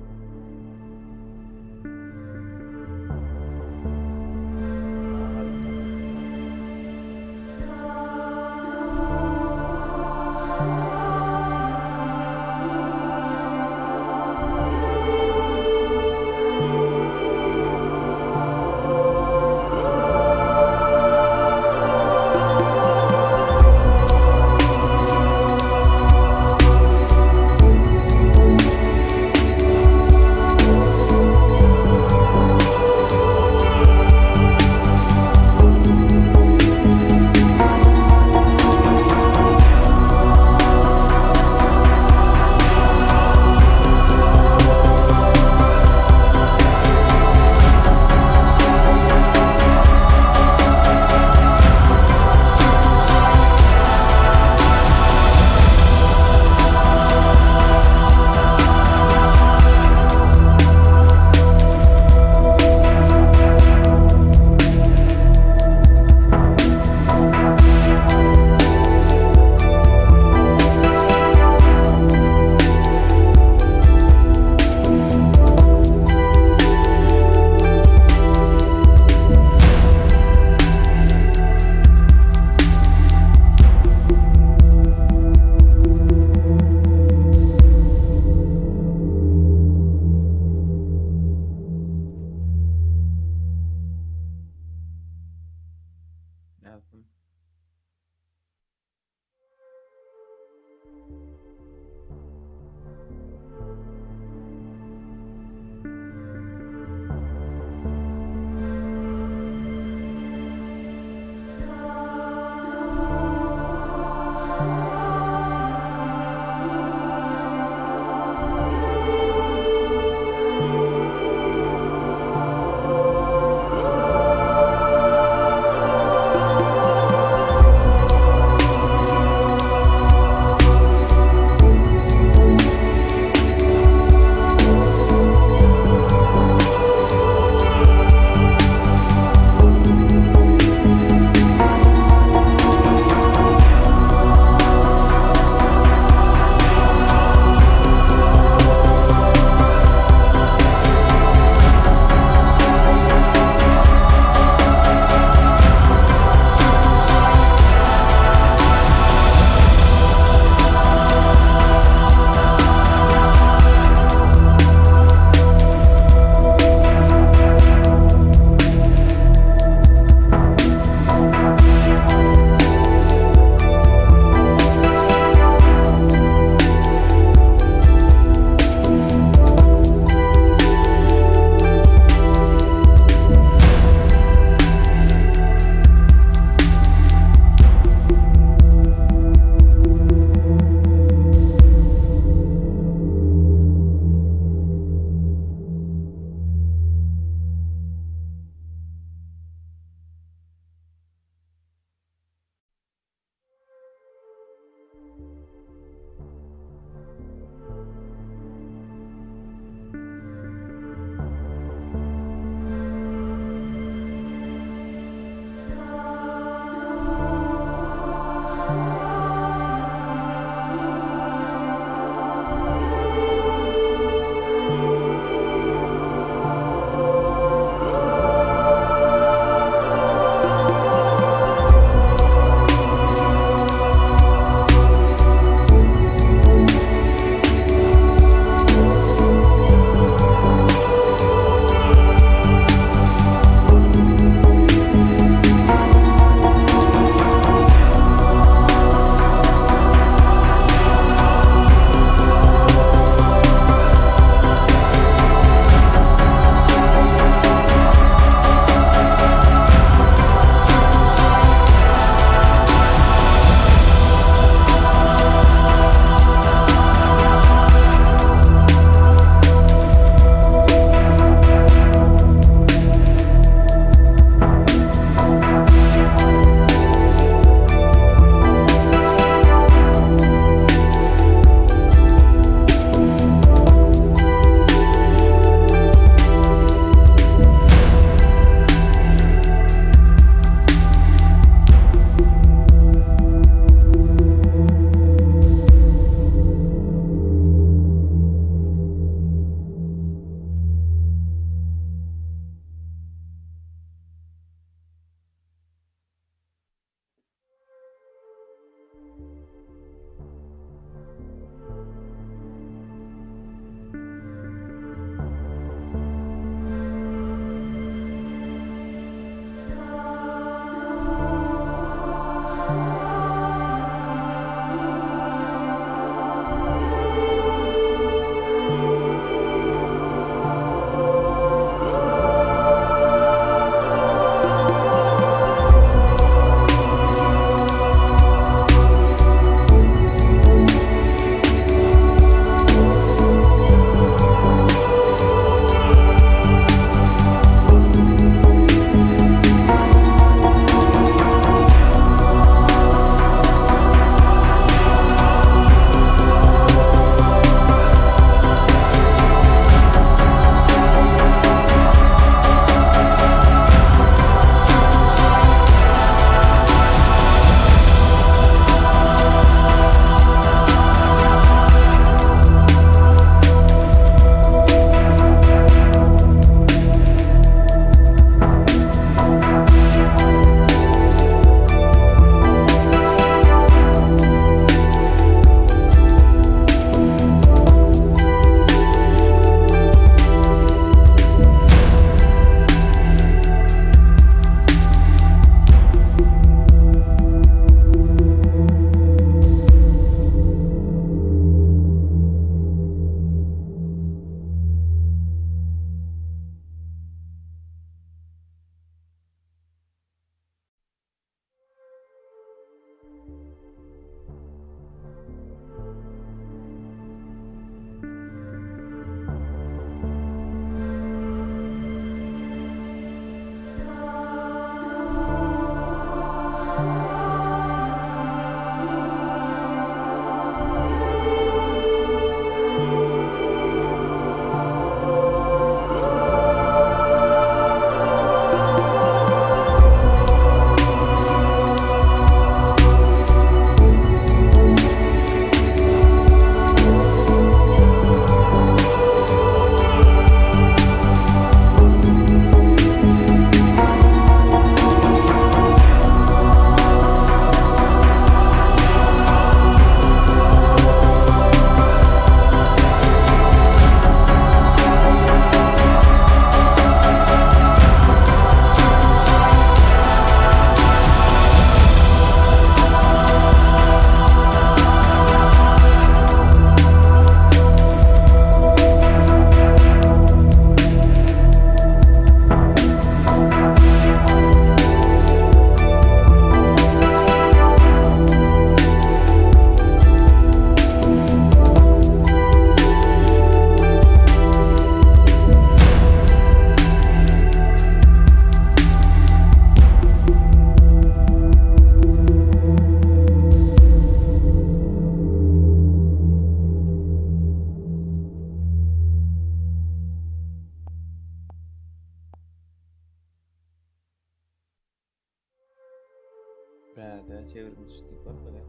S2: Täze çevirmiş diýip görkezýär.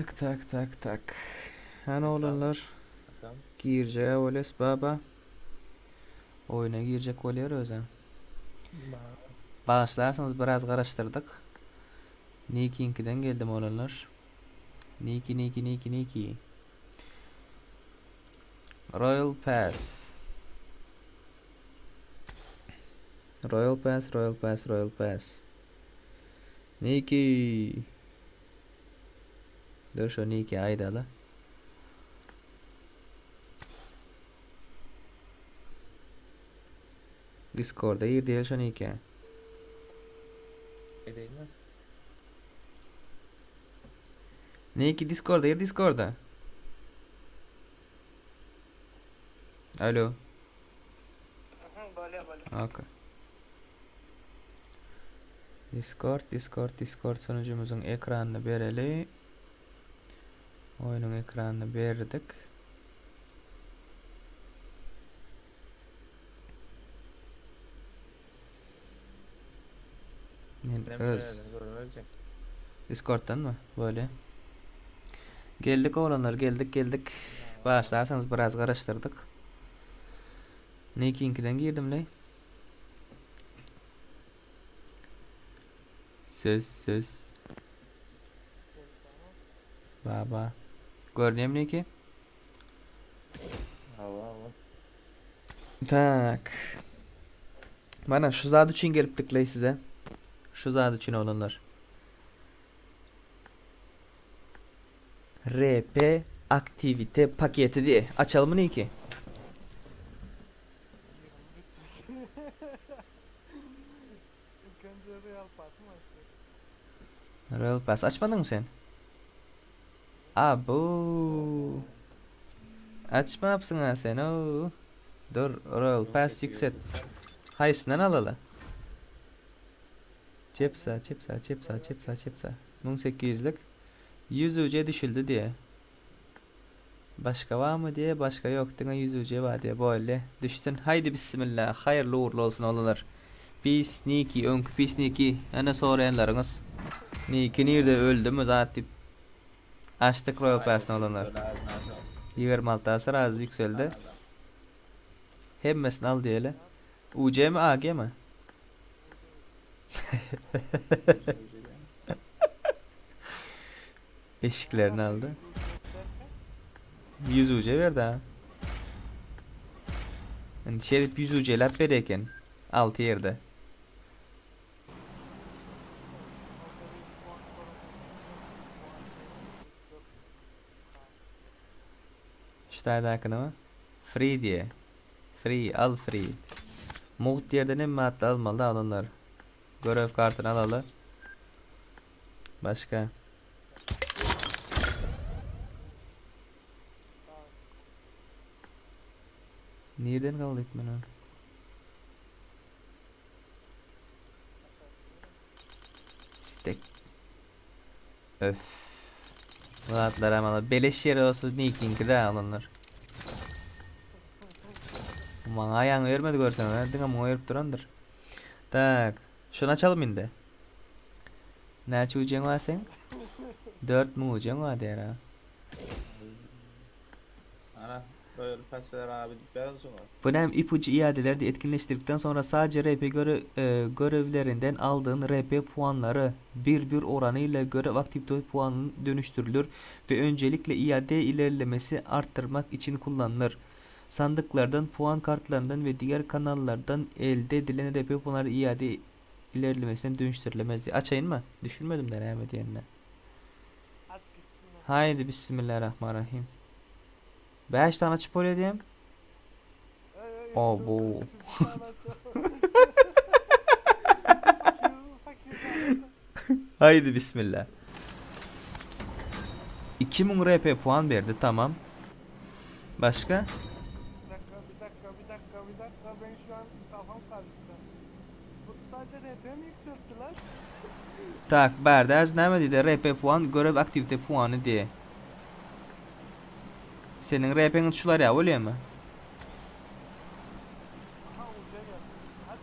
S1: Tak tak tak tak. Hany oglanlar girjege bolýas baba. Oýuna girjek bolýar özem. Bagyşlarsyňyz biraz garaşdyrdyk. Nikiňkiden geldim oglanlar. Niki niki niki niki. Royal Pass. Royal Pass Royal Pass Royal Pass. Niki. Dur şo Niki aýdaly. Discord'a gir diýeli şo Niki.
S2: Edeyim mi?
S1: Niki Discord'a gir Discord'a. Alo.
S4: Bolýar bolýar.
S1: Okay. Discord, Discord, Discord sunucumyzyň ekranyny bereli. Oýnuň ekranyny berdik. Men öz Discorddanmy? Bolýa. Geldik oglanlar, geldik, geldik. Bagyşlarsyňyz biraz garaşdyrdyk. Nikiňkiden girdim-leý. Söz, söz. Baba. Görünýärmi Niki?
S2: Hawa, hawa.
S1: Tak. Mana şu zat üçin gelipdik-leý size. Şu zat üçin oglanlar. RP aktiwite paketi diýe. Açalymy Niki?
S4: İlk önce Real Pass'ı mı açtık?
S1: Royal Pass açmadyňmy sen? Abu. Açmapsyň-a sen o. Dur, Royal Pass ýükselt. Haýsyndan alaly? Çep sag, çep sag, çep sag, çep sag, çep sag. 1800-lik. 100 UC düşüldi diýe. Başga barmy diýe, başga ýok, diňe 100 UC bar diýe. Boldy. Düşsün. Haýdy bismillah. Haýyrly ugrly bolsun oglanlar. Pis Niki, öňki pis Niki. Ene soraýanlaryňyz. Niki nirde öldümi zat diýip. Açdyk Royal Pass-ny oglanlar. 26 asyr az ýükseldi. Hemmesini al diýeli. UC mi AG mi? Eşiklerini aldy. 100 UC berdi ha. Indi şeýdip 100 UC-läp berýär eken. 6 ýerde. Şu taýdaky nima? Free diýe. Free, al free. Mugt ýerden hemme atly almaly da oglanlar. Görev kartyny alaly. Başga. Nirden kabul etmeli onu? Stek. Öf. Bu atlar ama beleş ýeri olsa nikiňki de alynlar. Maňa aýaňy bermedi görseň, ha, diňe muňa berip durandyr. Tak, şuny açalym indi. Näçe ujeň bar seň? 4000 ujeň bar diýer ha.
S2: Ana, Royal Pass'ler abi diýip ýazansyň.
S1: Bu näme ipucu iadeleri etkinleştirdikden sonra sadece RP göre, e, görevlerinden aldığın RP puanları bir bir oranıyla görev aktivite puanına dönüştürülür ve öncelikle iade ilerlemesi arttırmak için kullanılır. Sandyklardan, puan kartlaryndan we diger kanallardan elde edilen RP puanlary iade ilerlemesine dönüşdürilemez diýýär. Açaýynmy? Düşünmedim-de näme diýenine.
S4: Aç gitsin.
S1: Haýdi bismillarahmanrahim. 5 tane açıp oraya diyeyim. Abo. Haydi bismillah. 2000 RP puan verdi tamam. Başka?
S4: Bir dakika, bir dakika, bir dakika, bir dakika. Ben şu an kafam karıştı. Bu sadece RP mi yükselttiler?
S1: Tak berdaz näme diýdi? RP puan görev aktivite puany diýe. Seniň RP'ň şular ýa bolýarmy?
S4: Aha uca geldi. Aç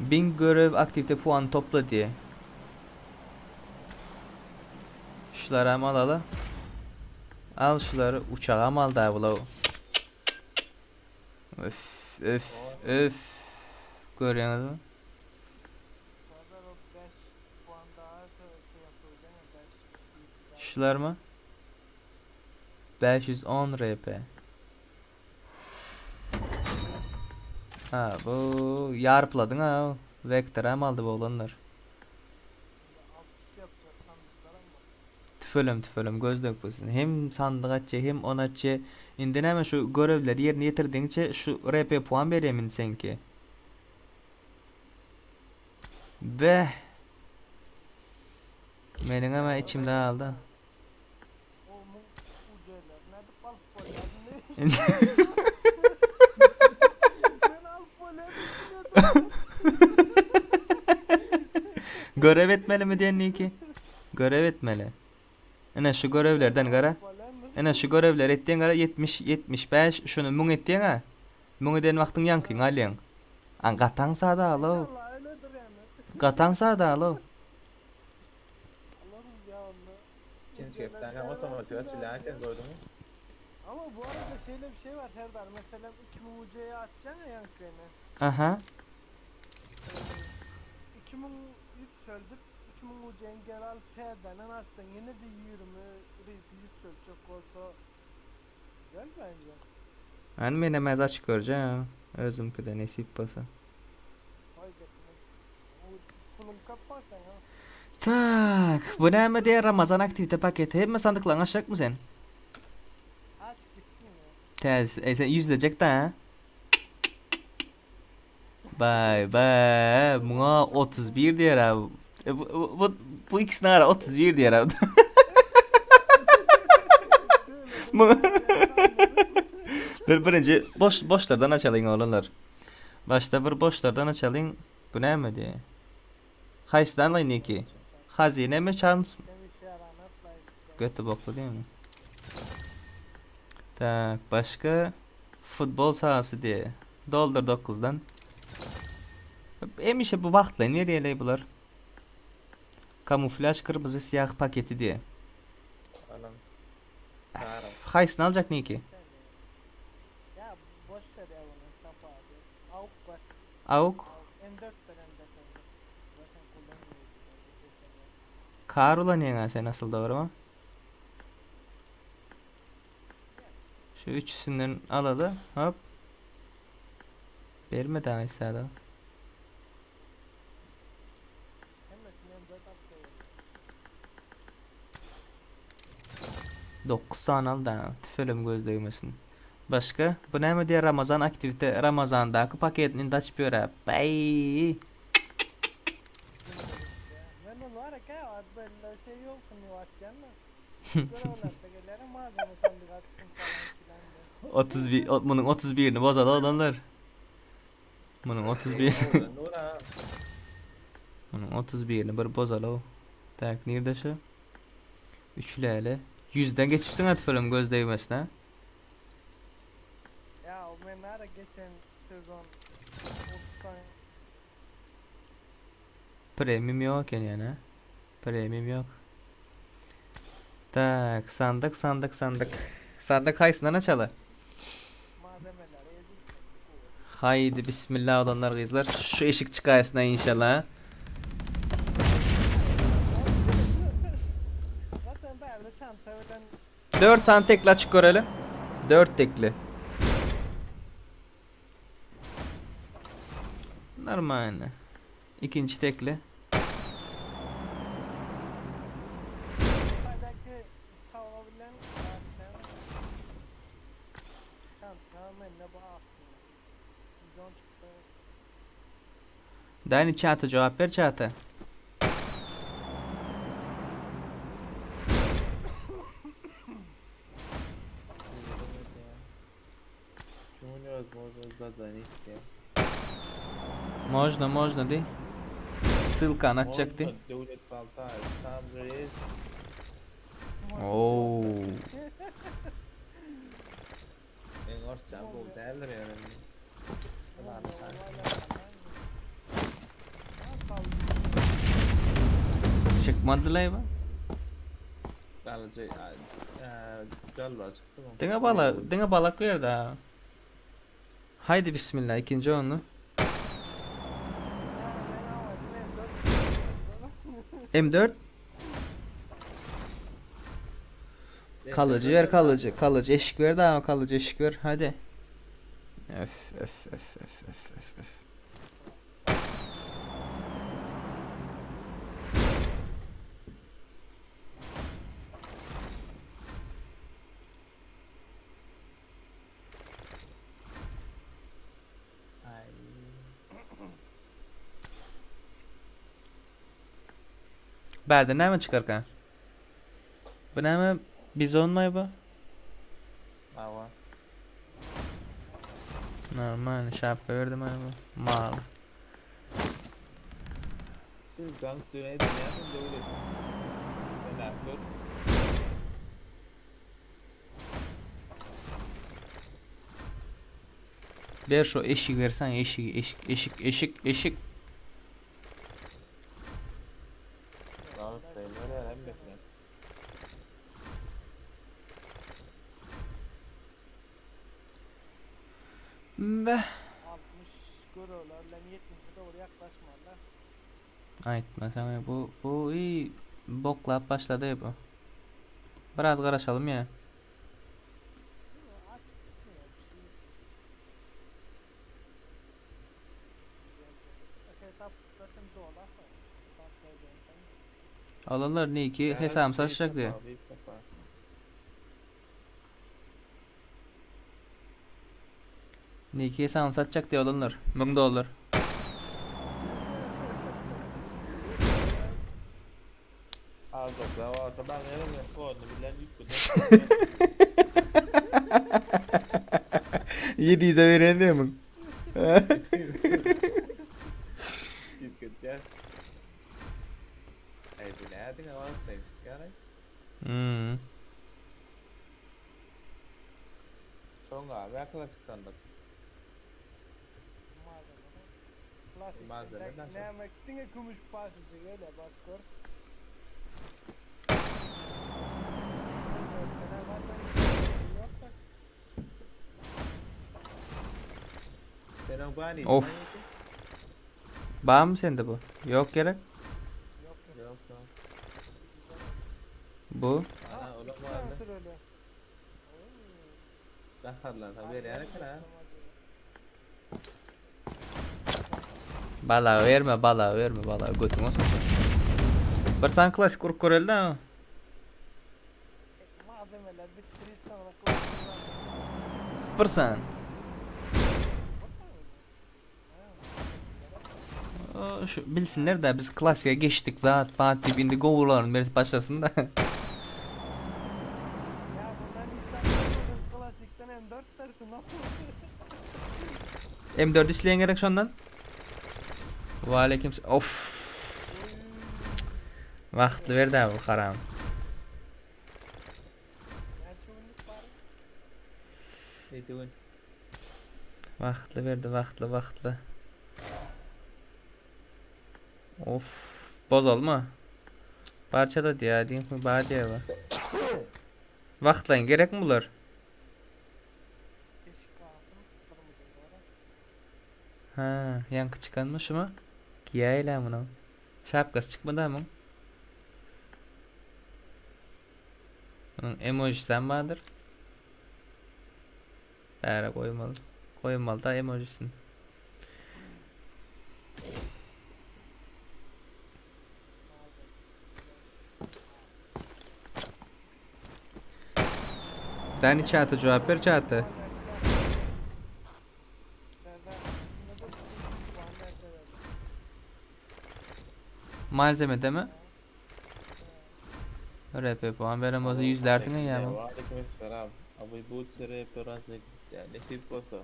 S4: onu.
S1: 1000 görev aktivite puanı topla diye. Şuları hem alalı. Al şuları uçağa mı al da bula. Öf öf öf. Görüyorsunuz mu?
S4: Serdar o 5 puan daha şey yapıyor değil mi? 5
S1: Şular mı? 510 RP. Ha bu yarpladın ha. Vector hem aldı bu olanlar.
S4: 60 yapacak sandıklar ama.
S1: Tüfölüm tüfölüm göz dökmesin. Hem sandık açı hem on açı. Indi näme şu görevleri yerine getirdiňçe şu RP puan berýär senki. Beh. Meniň hem içimde aldı.
S4: O mu uceler. Nerede alıp koyar? Ne? Ben alıp koyar.
S1: Görev etmeli mi diýen ki? Görev etmeli. Ene şu görevlerden gara. Ene şu görevler etdiň gara 70 75 şunu müň etdiň ha. Müň eden wagtyň ýankyň alýaň. An gataň sada alo.
S4: İnşallah öyledir yani.
S1: Gataň sada alo.
S4: Alırız ya onu.
S2: İkinci kepten otomatik açılyan gördün mü?
S4: Ama bu arada şöyle bir şey var Serdar. Mesela 2000 UC'ye atacaksın ya yankını.
S1: Aha.
S4: 2000 yükseldip 2000 UC'nin geri alıp T'den atsan yine de 20 reis yükselecek olsa güzel bence.
S1: Ben menemez açık göreceğim. Özümküde nesip bolsa.
S4: Vay götüne. O pulun kapatsan ya.
S1: Tak, bu näme diýer Ramazan aktivite paketi. Hemme sandyklaryň açjak mı sen?
S4: Aç gitsin ya.
S1: Tez, e sen yüzlecek de ha. Bay bay, buna 31 diýer abi. E, bu, bu, bu, bu ikisini ara 31 diýer abi. Bu- Dur birinci boş boşlardan açalyň oğlanlar. Başta bir boşlardan açalyň. Bu näme diýer? Haýsydan alaýyn ki? Hazine mi şans?
S4: Sen işe yaranı atlayın.
S1: Götü boklu değil mi? Tak başka futbol sahası diye. Doldur 9'dan. Emişe bu vaqtlayın veriyeley bular. Kamuflaj kırmızı siyah paketi diye.
S2: Alam. Çağırım.
S1: Haysını alacak ne ki?
S4: Ya boş ver ya bunu Mustafa abi. Avuk var.
S1: Avuk.
S4: Avuk. M4 ver M4 M4. Zaten kullanmıyoruz. M4 geçen
S1: Kar ulan ya sen nasıl doğru mu? Şu üçüsünden alalı. Hop. Verme daha mesela.
S4: Hemmesini M4 atlayalım.
S1: 9 tane al da tüfelim göz değmesin. Başka? Bu näme diýer Ramazan aktivite Ramazandaky paketini daç böre. Bay.
S4: Ben onu var ya böyle şey yok mu atacaksın da. Görevlerde gelirim malzeme sandık atsın falan filan de.
S1: 31 o- bunun 31'ini bozal olanlar. Bunun 31
S2: Nura.
S1: bunun 31'ini bir bozal o. Tak nerede şu? Üçlü Yüzden geçipsin ha tüfelim göz değmesin ha.
S4: Ya o ben ara geçen sezon 30 tane
S1: Premium yok yani yani. ha. Premium yok. Tak sandık sandık sandık. Sandık haysından açalı.
S4: malzemeler yedim.
S1: Haydi bismillah olanlar kızlar. Şu eşik çıkaysın inşallah. ha.
S4: Zaten ben de çanta öden.
S1: 4 sany tekli açyk göreli. 4 tekli. Normalny. Ikinji tekli.
S4: Haydaki tava bilen Çanta mende bu aslında. Bizon çıktı.
S1: Dani çata cevap ver çata. Можно, можно di. Ссылка atjak di.
S2: Döwlet Baltaýew, Sam Reis.
S1: Oo.
S2: Meň orsçam gowy däldir ýöne.
S1: Çykmadylaý bu.
S2: Galyjy jalbar çykdy.
S1: Diňe bala, diňe balak berdi ha. Haydi bismillah ikinji onu. M4 kalıcı ver kalıcı kalıcı eşik ver daha kalıcı eşik ver hadi. Öf öf öf öf öf öf öf.
S2: Ay.
S1: Bärde näme çykarka? Bu näme bizon may bu?
S2: Awa.
S1: Normal şapka verdim ay bu. Mal.
S2: Siz can suyuna edilýän döwlet. Sen gör.
S1: Ber şu eşik versen eşik eşik eşik eşik eşik.
S2: Rahat beýler hemmesine.
S1: Be.
S4: 60 görüyorlar lan 70'e doğru yaklaşmalar.
S1: Aýtma sen bu bu iyi boklap başlady bu. Biraz garaşalım ya.
S4: Açık çıkmıyor bir şey. Hesap zaten dolar.
S1: Alanlar ne ki hesabım saçacak diye. Ne ki hesabım satacak diye olanlar. 1000 dolar.
S2: Alacaklar varsa ben veririm. Onu bilen yük bu.
S1: 700'e veren diyor mu?
S2: Gitgitýär. Ey bu nädin awaz deýär.
S1: Hmm.
S2: Soňra abi klasik sandyk.
S4: Malzeme.
S2: Malzeme
S4: Klasik. Näme diňe gümüş parçası öyle bak gör.
S2: Senin bani.
S1: Of. Bar mı sende bu? Yok gerek.
S4: Yok yok.
S2: Yok yok.
S1: Bu.
S2: Ana olam vardı.
S4: Öyle.
S2: Gaharlar ha berýär eken ha.
S1: Bala verme bala verme bala götüňe sokar. Bir san klasik urup göreli da.
S4: Malzemeler bitirip sonra klasik.
S1: Bir san. O, Şu bilsinler de biz klasiğe geçtik zat pat deyip indi govurların birisi başlasın da.
S4: Ya bundan hiç klasikten M4 dersin nasıl?
S1: M4 isleyen gerek şondan. Ve aleyküm Of. Wagtly berdi bu haram.
S4: Näçe günlük var?
S2: Neydi gün?
S1: Wagtly berdi, wagtly, wagtly. Of, bozalma. Parça da diye, diyeyim mi ba diye ba. Wagtlaýyn gerek mi bular?
S4: Eşik kalsın. Kırmızı doğru.
S1: Ha, yankı çıkanmış mı? Giyeyle bunu. Şapkası çıkmadı ama. Munuň emojisem bardyr. Bäre goýmaly. Goýmaly da emojisini. Dani çata jogap ber çata. Malzemede mi? RP puan veren bolsa ýüzlärsiň eýýäm.
S2: Waleýkim Abi bu RP razı ya nesip bolsa.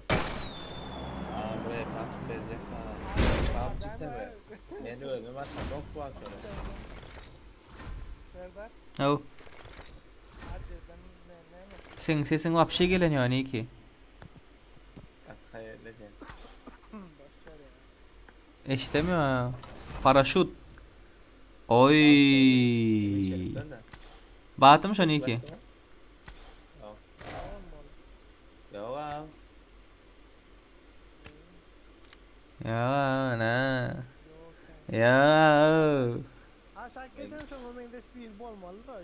S2: Agam RP açyp berjek sana. PUBG teme. Men özüm açamok bu açary.
S4: Serdar.
S1: Haw. Seň sesiň wapşe gelen ýok Niki.
S2: Gaty sen.
S1: Eşidemiyor. Paraşut. Oy. Batym şo Niki.
S2: Yok abi.
S1: Ya na. Ya.
S4: Aşağı giden soň meňzeş bir bolmaly da.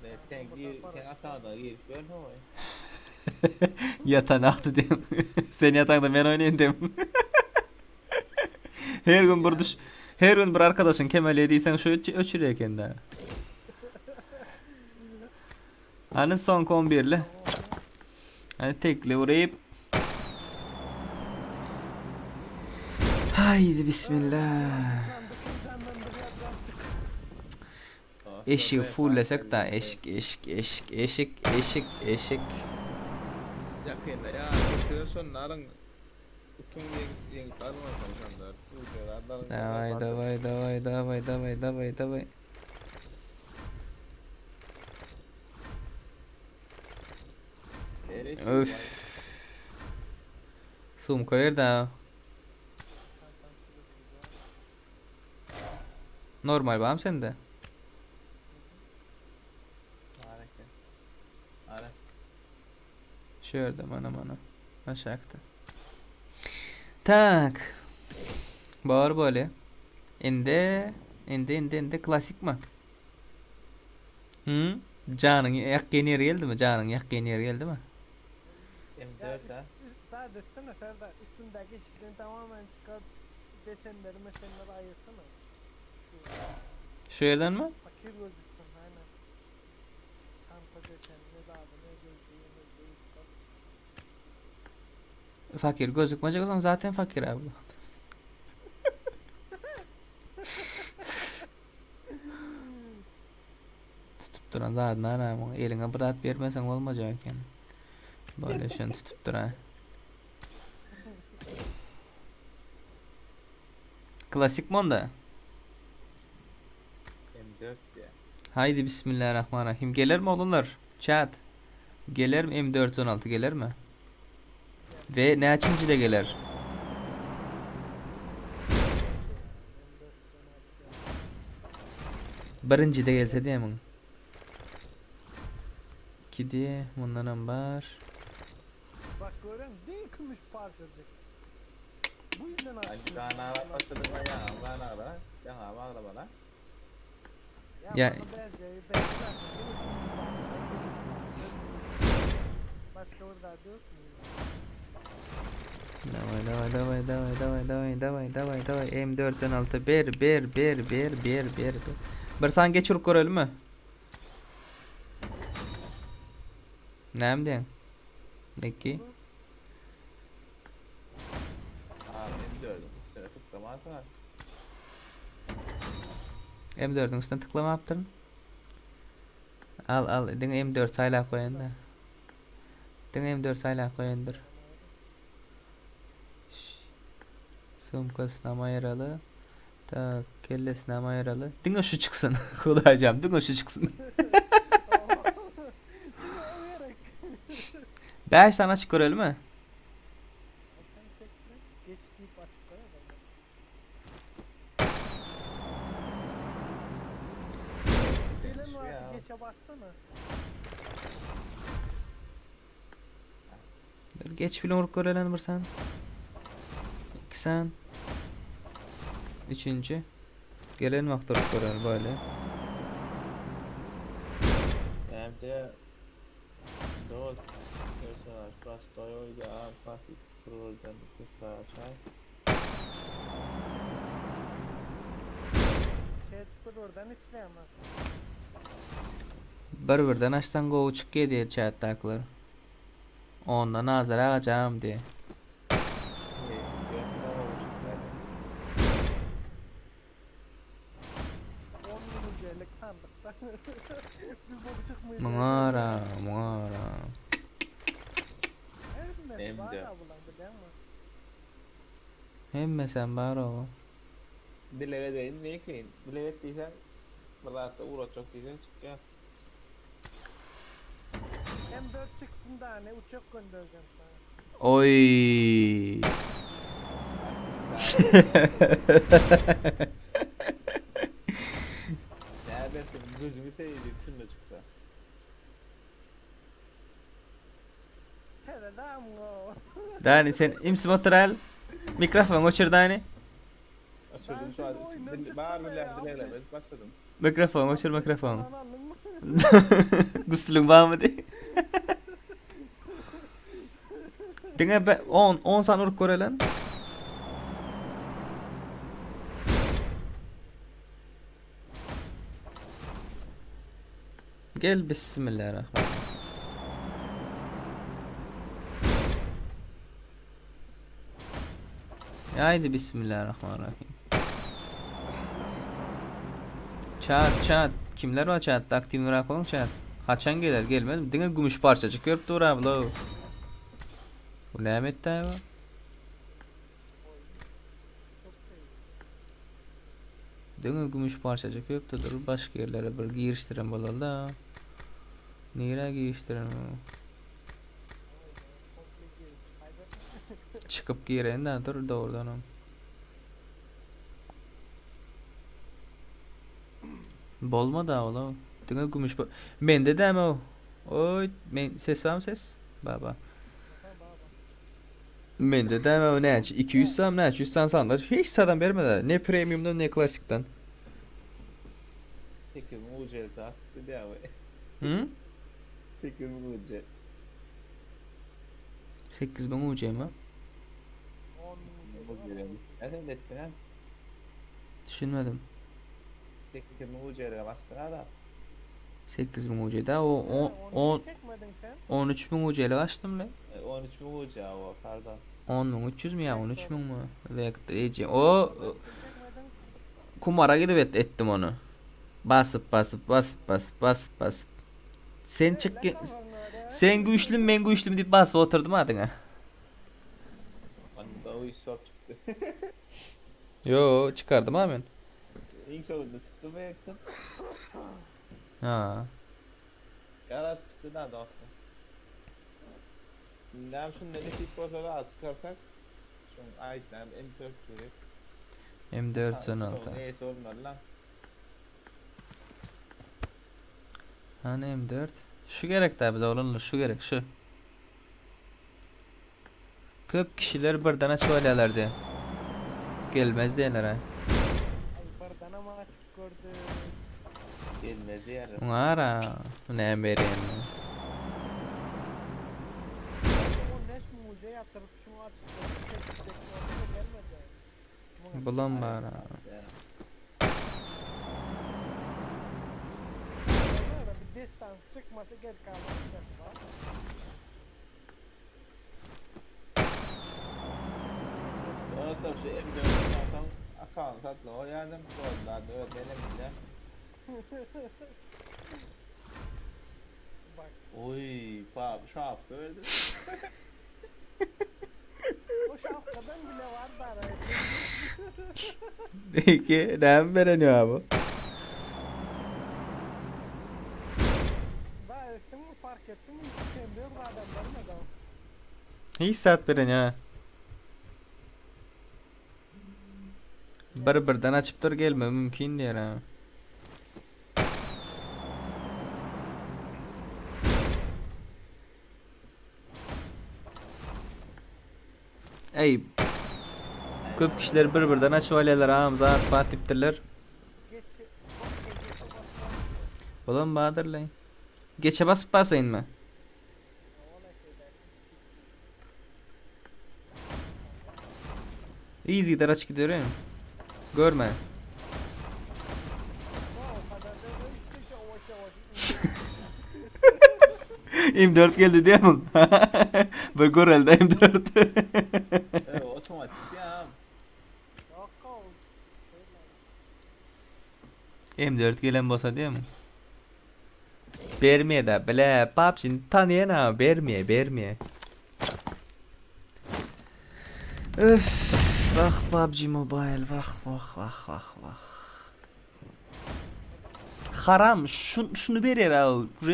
S2: Ne sen gir sen aşağıda gir. Gör ne o?
S1: Yatan aktı diyorum. Sen yatağında ben oynayayım diyorum. Her gün bir düş her gün bir arkadaşın Kemal yediysen şu öçürüyor kendi. Hani son 11'li. Hani tekli vurayım. Haydi bismillah. Eşiği fulllesek da eşik eşik eşik eşik eşik eşik.
S2: Yakında ya şunların utun yeng almasam sandar.
S1: Davay davay davay davay davay davay davay. Öf. Sumka da. Normal var mı sende?
S2: Ara.
S1: Şöyle mana mana. Aşağıda. Tak. Bar böyle. Indi, indi, indi, indi klasik mi? Hı? Canın yakın yeri geldi mi? Canın yakın yeri geldi mi?
S2: M4 ha.
S4: Sadece Serdar üstündeki işlerini tamamen çıkar desenleri mesenleri ayırsana.
S1: Şu yerden mi?
S4: Fakir gözüksün aynen. Çanta desenli daha da ne gözlüğü gözlüğü çıkar.
S1: Fakir gözükmeyecek o zaman zaten fakir abi. Tutup duran zaten aramı. Eline bırak vermesen olmayacak yani. Böyle şunu tutup duran. Klasik mi onda?
S2: M4 ya.
S1: Haydi bismillahirrahmanirrahim. Gelir mi oğlanlar? Chat. Gelir mi M416 gelir mi? Ve ne açıncı da gelir? Birinci de gelse diye mi? İki diye bundan hem var.
S4: Bak gören değil gümüş parçacık. Bu yüzden
S2: Ay
S4: açtım.
S2: kana başladı ya kana ara. Ya ağla bana.
S1: Ya-
S4: Ya, bana benziyor, benziyor zaten, değil mi? Gümüş parça, Başka burada yok mu?
S1: Davay davay davay davay davay davay davay davay davay M416 1 1 1 1 1 1 1 Bir san geçirip görelim mi? Näme diýen? Neki?
S2: Abi M4'ün üstüne tıklamazsan.
S1: M4'ün üstüne tıklama yaptırın. Al al diňe M4 saýlap goýan da. Diňe M4 saýlap goýandyr. Sumkasyna aýyraly. Tak, kellesine aýyraly. Diňe şu çyksyn. Hudaýjam, diňe şu çyksyn. 5 tane açık görelim mi?
S4: Sen tekrar geç deyip açıkla ya bana. Gelen
S2: Şu
S4: var
S2: ya.
S4: geçe bassana.
S1: Dur, Geç film vurup görelim bir sen. İki sen. Üçüncü. Gelen vaqt durup görelim böyle.
S2: Hem de. Dost, personaž prostoý oýda a klasik bir-birden köpräk açaý.
S4: Chat bir-birden içýärmi?
S1: Bir-birden açsaň gowy çykýa diýýär chatdakylar. Ondan azyrak acam diýýär.
S2: Ýok, gowy çykýar.
S4: 10 müňcelik sandykda. Bir bok çykmaýar.
S1: Muňara, muňara.
S4: Hemmesi
S2: Hem
S4: bar
S2: de.
S4: ha bulan bilýäňmi?
S1: Hemmesem bar oba.
S2: Dileg edeýin neýkin? Dileg et diýseň, bir zatda ugratjak diýseň çykýar.
S4: M4 çyksyn da ne uçak göndereceğim sana.
S1: Oy.
S2: Nädersin gözümi seveyim şunda çyksa.
S4: Hele da amgo.
S1: Dani sen imsi otur Mikrofon öçür Dani.
S2: Açıldım şu an.
S4: Oyundan
S2: Bağır
S4: çıktım
S2: bilen
S4: ya.
S2: dilegle başladım.
S1: Mikrofon öçür mikrofon.
S4: Lan aldın mı?
S1: Guslun var mı di? Diňe 10 10 san urup görelen. Gel bismillahirrahmanirrahim. Haydi bismillahirrahmanirrahim. Çat çat. Kimler var çatta? Aktivrak olun çat. Haçan geler gelmez. Diňe gümüş parçacık görüp dur abla. Bu näme etdi bu?
S4: Çok iyi.
S1: Diňe gümüş parçacık görüp dur. Başka yerlere bir giriştiren bolaly da. Nere giriştiren bu?
S4: Komple girip çıkacak.
S1: Çıkıp giren de dur doğrudan. Bolma da oğlum. Diňe gümüş par- Mende de o. Oy, men ses var mı ses? Baba.
S4: Ha baba.
S1: Mende de o ne? 200 sam ne? 100 san sandaç. Hiç sadan vermedi. Ne premium'dan ne klasikten.
S2: 8 UC dedi abi.
S1: Hı?
S2: 8 UC.
S1: 8000 UC mi?
S4: 10 bin
S2: UC. Nereden ettin ha?
S1: Düşünmedim.
S2: 8 UC'ye bastın ha da.
S1: 8000 UC'de o 10 10
S4: Çekmedin sen.
S1: 13000 UC ile açtım le.
S2: E, 13 UC o pardon.
S1: 10300 mi ya 13000 mu? Vector EC. O
S4: Çekmedin.
S1: kumara gidip et, ettim onu. Basıp basıp basıp basıp basıp basıp. Sen çık
S4: Lan kafanı oraya.
S1: sen güçlüm ben güçlüm deyip basıp oturdum adına.
S2: Onda o iş zor çıktı.
S1: Yo çıkardım abi.
S2: İlk sonunda çıktı mı yaktın?
S1: Ha.
S2: Yarat çıktı da dostum. Ne şunu nesip olsa da çıkarsak. Şunun ait M4 gerek.
S1: M4 son altı.
S2: Neyse olmadı lan.
S1: Hani M4? Şu gerek tabi de olanlar şu gerek şu. Köp kişiler birden açıverlerdi. Gelmez diyorlar ha.
S4: Ay bardan ama açık gördü.
S2: Gelmez yani.
S1: Ara. Ne vereyim?
S4: O neş mucize yatırıp şunu açık gördü. Çekecek gördü. Gelmedi. Buna.
S1: Bulan bara.
S2: Yani.
S4: Böyle bir distans çıkması gel kaldı.
S2: Sonra da şu M4 çıkarsan akan satla o yardım oldu da öyle bile.
S4: Bak
S2: Oy, pap, şap öldü.
S4: o şapkadan bile var bari.
S1: Peki ne vereniyor abi?
S4: Ben ettim mi fark ettim mi? Kendi yok adam vermedi o.
S1: Hiç saat veren ha. Bir birden açıp dur gelme mümkün değil ha. Ey Köp kişiler bir birden açıp alyalar ha zat patiptirler.
S4: Geç. Bak geçe basma.
S1: Ulan Bahadırlayın. Geçe basıp basayın mı? Yzygider açyp giderin. Görme. M4 geldi diýemiň? Bu görelde M4.
S2: Evet, otomatik ya.
S1: M4 gelen bolsa diýemiň? Bermeýä da bile PUBG-ni tanaýan ha bermeýä bermeýä. Öf wah PUBG Mobile wah wah wah wah wah. Haram şu, şunu berýär ha.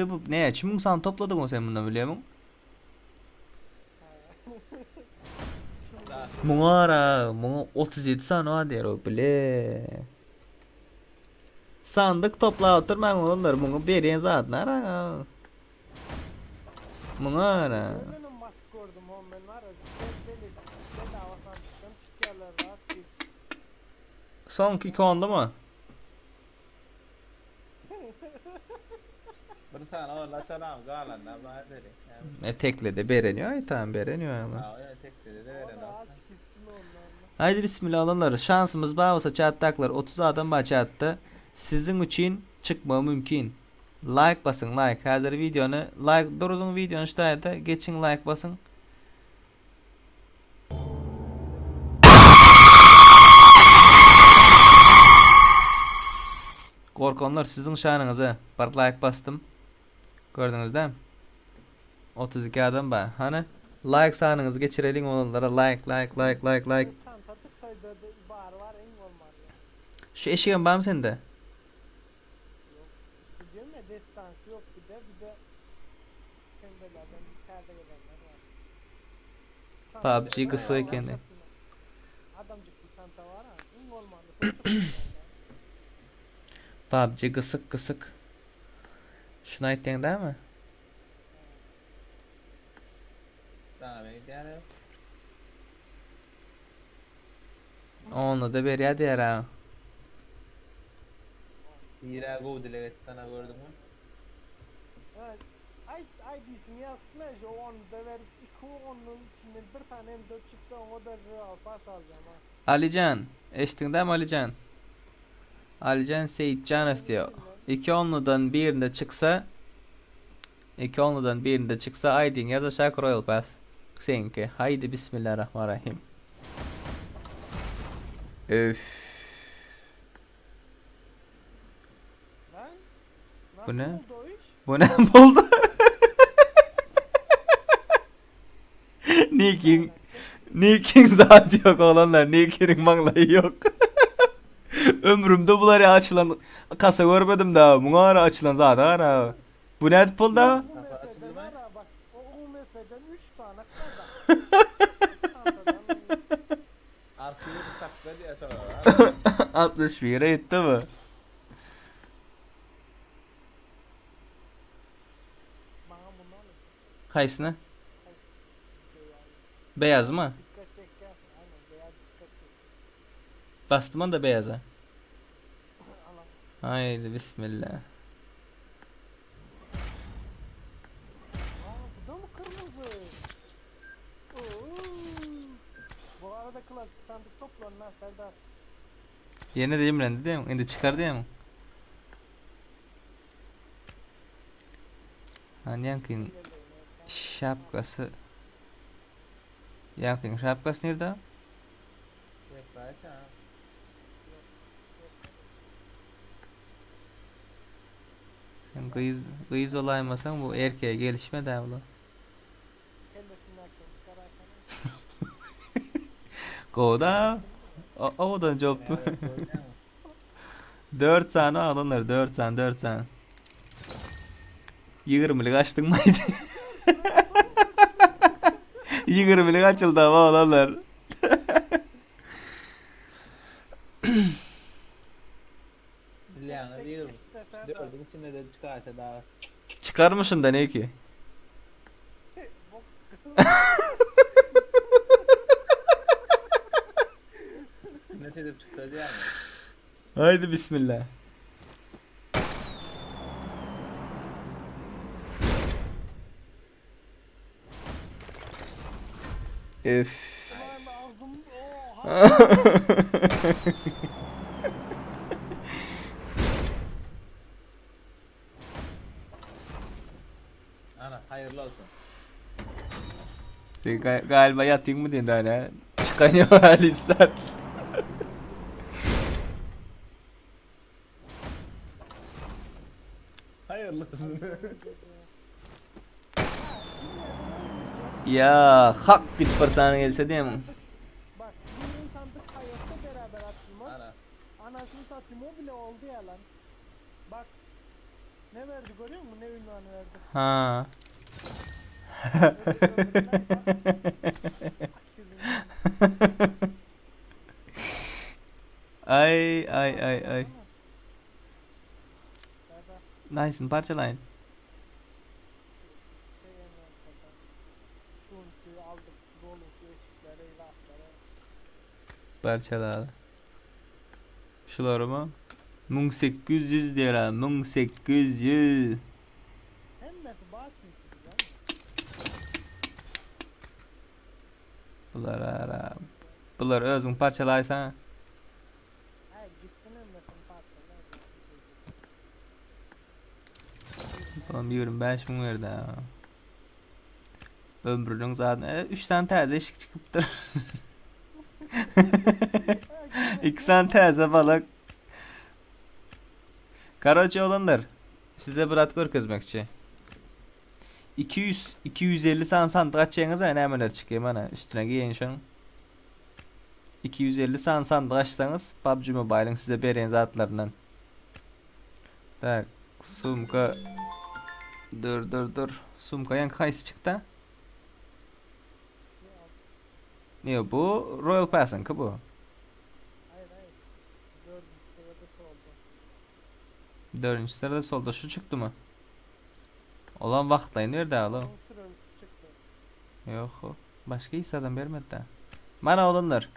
S1: Bu näçe müň san topladyň sen bundan bilýärmiň? Muňa ara, muňa 37 sany bar diýer o bile. Sandyk toplap oturmaň oglanlar, muňa berýän zadyny araň. Muňa ara.
S4: Menem basyp gördüm o men var ya deli bedava sandıktan çıkıyorlar rahat değil.
S1: Soňky iki ondumy?
S2: Bir tane o laçanam galanlar bana dedi.
S1: E teklede bereniyor, ay tamam bereniyor ama.
S2: Ha, öyle tek dedi de veren
S4: Ona
S2: olsa.
S4: az gitsin onlarla.
S1: Haydi bismillah olanlar. Şansımız bar olsa chatdaklar 30 adam bar chatda. Siziň üçin çykma mümkin. Like basın like. Hazır videonu like duruzun videonu ştaýda geçin like basın. Korkanlar siziň şanyňyza bir like bastym. Gördüňiz dämi? 32 adam bar. Hany like sanyňyzy geçireliň olanlara like like like like like.
S4: Çanta çıksaydı da bar var en olmalı.
S1: Şu eşigem barmy sende?
S4: Yok. İşte diyorum ya destansı yok bir de bir de pembelerden bir tane gelenler var. Çanta
S1: PUBG
S4: çıksa
S1: kısa
S4: ya,
S1: ekeni.
S4: Adamcık bir çanta var ha. En olmalı. Çok güzel.
S1: PUBG gysik gysik. Şunu aýtdyň dämi?
S2: Sana beni yani.
S1: Onu da berýär diýär ha.
S2: Hira go dile geç sana gördün mü?
S4: Evet. Ay ID'sini yazsın ya onu da verip iki onun içinden bir tane M4 çıksa onu da pas alacağım ha.
S1: Alican, eşitdiň dämi Alican? Alican Seyitcanow diýär. Iki onludan birinde çyksa iki onludan birinde çyksa ID'ň ýaz aşak Royal Pass. Seňki. Haydi bismillahirrahmanirrahim. Öf.
S4: Lan?
S1: Bu
S4: Nasıl
S1: ne?
S4: oldu o iş?
S1: Bu ne oldu? Nick'in Nick'in zaten yok olanlar. Nick'in maňlaýy yok. Ömrümde bular ya açılan kasa görmedim daha. Buna ara açılan zaten ara. Bu ne oldu?
S2: Kafa
S4: UMF'den
S2: açıldı mı?
S4: ara bak. O UMF'den 3 tane kadar. Çantadan
S2: Artıyı bir takla diye sonra.
S1: 61'e gitti mi?
S4: bana bunu alın.
S1: Haysına? Beyaz mı?
S4: Dikkat çeker. Aynen beyaz dikkat çeker.
S1: Bastım da beyaza.
S4: Alan.
S1: Haydi bismillah.
S4: Aa bu da mı kırmızı? Oo. Bu arada klasik sandık toplanın ha Serdar.
S1: Yerine de cimrendi değil mi? Şimdi çıkar değil mi? Hani yankın şapkası. Yankın şapkası nerede?
S2: Yok ha.
S1: Sen kız, kız olaymasan bu erkeğe gelişme de abla.
S4: Kellesinden çıkararsan.
S1: Koda. O, odan coptu. 4 tane alınır. 4 tane 4 tane. 20'lik açtın mıydı? 20'lik açıldı ama olanlar.
S2: Yani bir
S4: İşte Serdar.
S2: dördün içinde de çıkarsa daha.
S1: Çıkarmışsın da ne ki?
S4: Bok.
S2: Ne edip çıksa yani.
S1: Haydi bismillah. Öf.
S4: Lan ağzım.
S2: Ana haýyrly bolsun.
S1: Sen galiba ýatyň mı diýen däne? Çykan ýok hali istat.
S2: Haýyrly bolsun.
S1: Ya hak diýip bir sany gelse diýem.
S4: Bak bu sandık hayatta beraber atılmaz.
S2: Ana.
S4: Anasını satayım o bile oldu ya lan. Bak ne verdi görüyor musun? Ne ünvanı verdi.
S1: Ha.
S4: Ne verdi lan? Bak.
S1: Ay ay ay ay.
S4: Baba
S1: Nice'ın parçalayın.
S4: şey envanterden. Şunki aldık. Rolunki eşikleri, ilaçları.
S1: Parçaladı. Şular mı? 1800 lira. 1800.
S4: Hemmesi bağ çünkü lan.
S1: Bular ara. Bular özün parçalaysan.
S4: Hayır gitsin hemmesini parçalar.
S1: Tamam 25 müň verdi ha. Ömrünün zaten 3 tane täze eşik çykypdyr. 2 tane täze balyk. Karoçe olanlar. Size bir at görkezmekçi. 200 250 san sandyk açýaňyz ha nämeler çykýar mana üstüne giýen şoň. 250 san sandyk açsaňyz PUBG Mobile'ın size beren zatlaryndan. Tak, sumka Dur dur dur. Sumka ýa haýsy çykdy? Ne bu? Royal Pass'ınky bu.
S4: Hayır hayır. Dördüncü sırada soldu.
S1: Dördüncü sırada solda şu çıktı mı? Olan wagtlaýyn berdi alo.
S4: Son sıra çıktı.
S1: Yok o. Başka hiç adam bermedi de. Mana olanlar.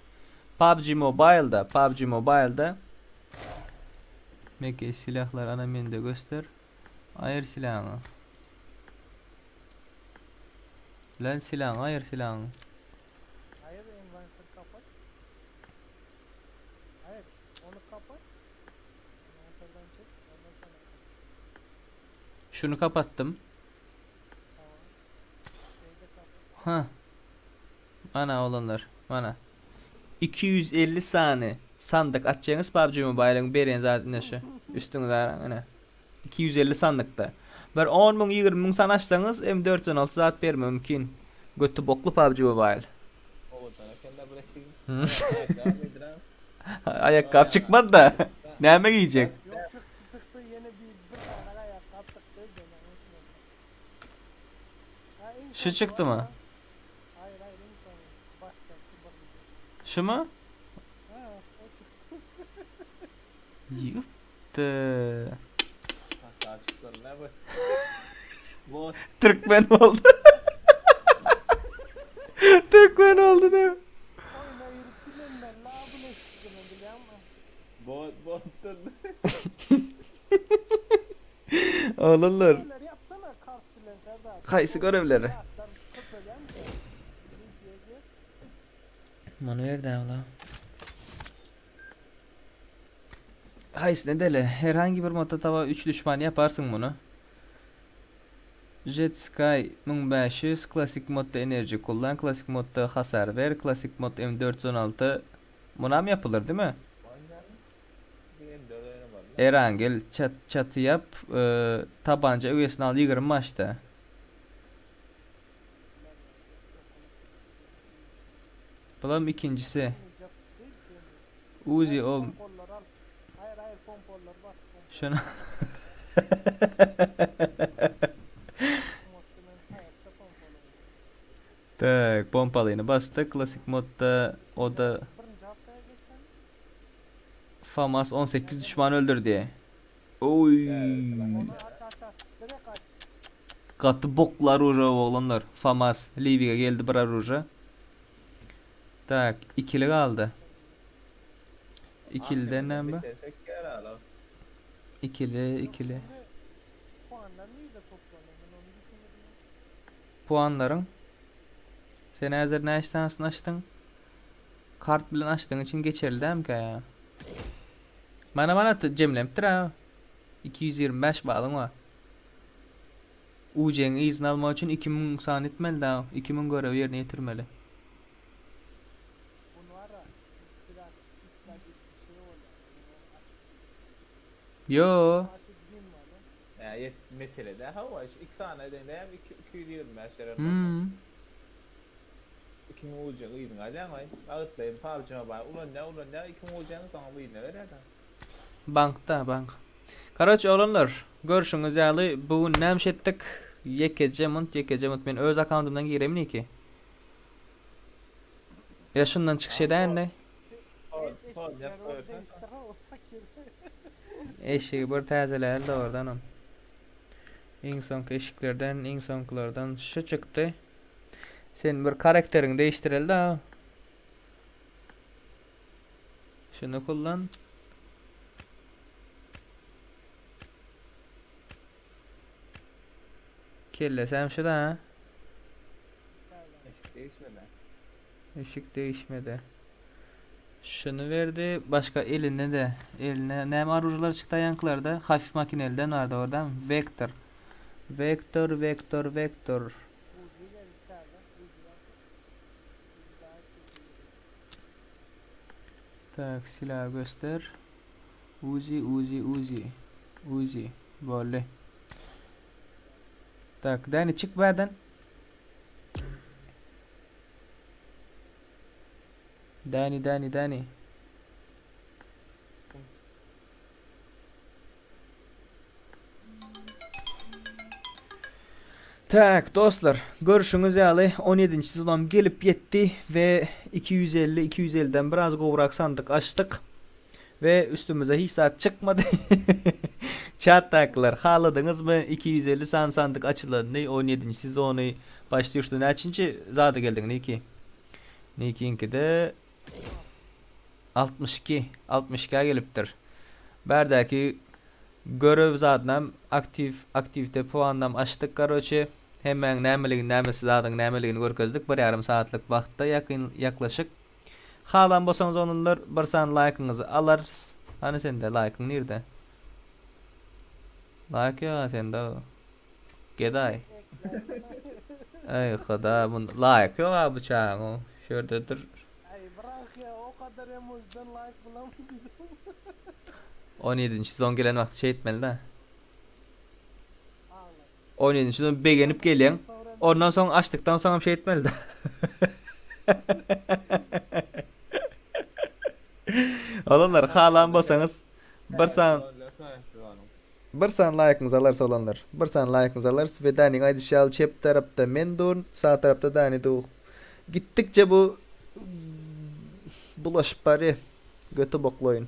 S1: PUBG Mobile'da, PUBG Mobile'da Meke silahlar ana menüde göster. Ayır silahını. Lan silahını, ayır silahını.
S4: Hayır envanter kapat. Hayır onu kapat. Envanterden çek. Ondan sonra kapat.
S1: Şunu kapattım.
S4: Tamam. Şeyi de kapat.
S1: Ha. Mana olanlar. Mana. 250 saniye sandık atacağınız PUBG Mobile'ın beren zaten şu. Üstüňize ana. 250 sandykda. Bir 10 müň 20 müň san açsaňyz M416 zat berme mümkin. Götü boklu PUBG Mobile.
S2: Owadan ekende bir eşigiň.
S1: Hı.
S2: Devam edirem.
S1: Ayakkabı çıkmadı da. Näme giyecek?
S4: Yok çıktı çıktı yeni bir bir tane ayakkabı çıktı. Ben unutmadım. Ha, en
S1: Şu
S4: son
S1: çıktı
S4: var
S1: mı?
S4: ya. Hayır hayır en son. Başka bir
S1: Şu mu?
S4: Ha o çıktı.
S1: Yuptu.
S2: Hatta çyklar ne bu? Bot.
S1: Türkmen oldu. Türkmen oldu değil mi?
S4: Oyna yürüttüm ben la bunu çıktım biliyor musun?
S2: Bot bot.
S1: Oğlanlar.
S4: Görevleri yapsana kart bilen Serdar.
S1: Haýsy görevleri?
S4: Atlar köpelen de. Türkiye'ye gir.
S1: Mana nerede ola? Haýsy ne deli? Herhangi bir modda tava 3 düşman yaparsın bunu. Jet Sky 1500 klasik modda enerji kullan, klasik modda hasar ver, klasik mod M416 Buna mı yapılır değil mi? Erangel çat, çatı yap, e, tabanca üyesini al 20 maçta. Bulam ikincisi.
S4: Olmayacak değil ki.
S1: Uzi
S4: Hayır,
S1: o
S4: Pompolları al. Hayır hayır pompolları bas.
S1: şunu.
S4: Pompolları hayatta pompalı.
S1: Tak, pompalıyını bastı. Klasik modda o da
S4: Birinci haftaya geçen.
S1: FAMAS 18 düşman öldür diye. Oy.
S4: Onu at at at. Direkt at.
S1: Katı boklar uca oğlanlar. FAMAS Libya'ya geldi bir uca. Tak, ikili kaldı. İkiliden ne bu? İkili, ikili.
S4: Şimdi Puanlar niye de toplanıyor? Ben onu düşünmedim.
S1: Puanların. Sen hazır ne tanesini açtın? Kart bilen açdygyň üçin geçerli dälmikä ýa? Mana manat jemlenipdir ha. 225 balyň bar. UJ-iň yzyny almak üçin 2000 sany etmeli da, 2000 görevi ýerine ýetirmeli. Ýo.
S2: Ýa ýet mesele dä hawa şu iki sany edeňde hem 225 berer.
S1: Hmm.
S2: 2000 UJ yzyňa alýaň aý. Agytlaýyn PUBG Mobile ulanýa ulanýa 2000 UJ-ni soňam yzyna berýär.
S1: Bankda bank. Karoç oglanlar görşüňiz ýaly bu gün nämiş etdik? Ýekeje munt ýekeje munt men öz akkauntymdan giremini ki. Ýa şundan çykyş edäýende. Eşigi bir täzeläli dogrudanam. Iň soňky eşiklerden, iň soňkylardan şu çykdy. Sen bir karakteriňi değiştireli da. Şunu kullan. Kellesem şu da ha.
S2: Eşik değişmedi.
S1: Eşik değişmedi. Şunu verdi. Başka eline de eline näme orujlar çykdy aýaňkylarda? Hafif makinelden bardy oradan. Vektor. Vektor, vektor, vektor. Tak, silah göster. Uzi, Uzi, Uzi. Uzi. Boldy. Tak, Dani çık berden. Dani, Dani, Dani. Tak dostlar, görşüňiz ýaly 17-nji sezon gelip ýetdi we 250 250-den biraz gowrak sandyk açdyk we üstümize hiç zat çykmady. Chatdakylar haladyňyzmy 250 sany sandyk açylanyny 17-nji sezony başda şu näçinji zada geldiň Niki? Nikiňkide 62 62-ä gelipdir. Bärdäki görew zadynam aktiw aktiwte puanynam açdyk karoçe. Hemmäň nämeligini nämesi zadyň nämeligini görkezdik bir ýarym sagatlyk wagtda ýakyn ýaklaşyk. Halan bolsaňyz onunlar bir sany laýkyňyzy alarys. Hany sende laýkyň nirde? Laýk ýoga sende. Gedaý. Eý huda bunda laýk ýoga bu çagyň. Şu ýerde dur.
S4: Aý bırak ya o kadar emojiden like bulamadım.
S1: 17-nji sezon gelen wagty şey etmeli da. 17-nji sezon begenip gelýäň. Ondan soň açdykdan soň hem şey etmeli da. Olanlar halan bolsaňyz bir san bir san laýkyňyzy alarys olanlar. Bir san laýkyňyzy alarys we Daniň aýdyşy ýaly çep tarapda men durun, sag tarapda Dani dur. Gitdikçe bu bulaşyp barýar. Göte boklaýyn.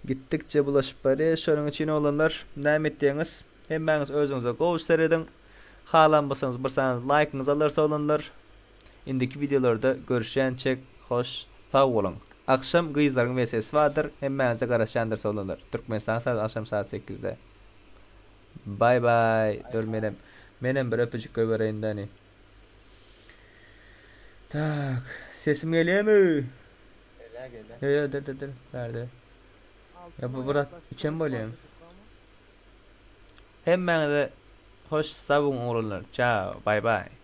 S1: Gitdikçe bulaşyp barýar. Şonuň üçin oglanlar näme etýäňiz? Hemmäňiz özüňize gowy serediň. Halan bolsaňyz bir sany laýkyňyzy alarys oglanlar. Indiki wideolarda görüşýänçek hoş sag boluň. Agşam gyzlaryň wssi bardyr. Hemmäňize garaşýandyrys oglanlar. Türkmenistan sagat agşam sagat 8-de. Bay bay. Dur menem menem bir öpüjik goýbereýin Dani. Tak. Sesim gelýärmi?
S2: Gelýär gelýär.
S1: Ýo ýo dur dur dur. Bärde. Ya bu brat içen bolýar. Hemmäňize hoş sag boluň oglanlar. Çao. Bay bay.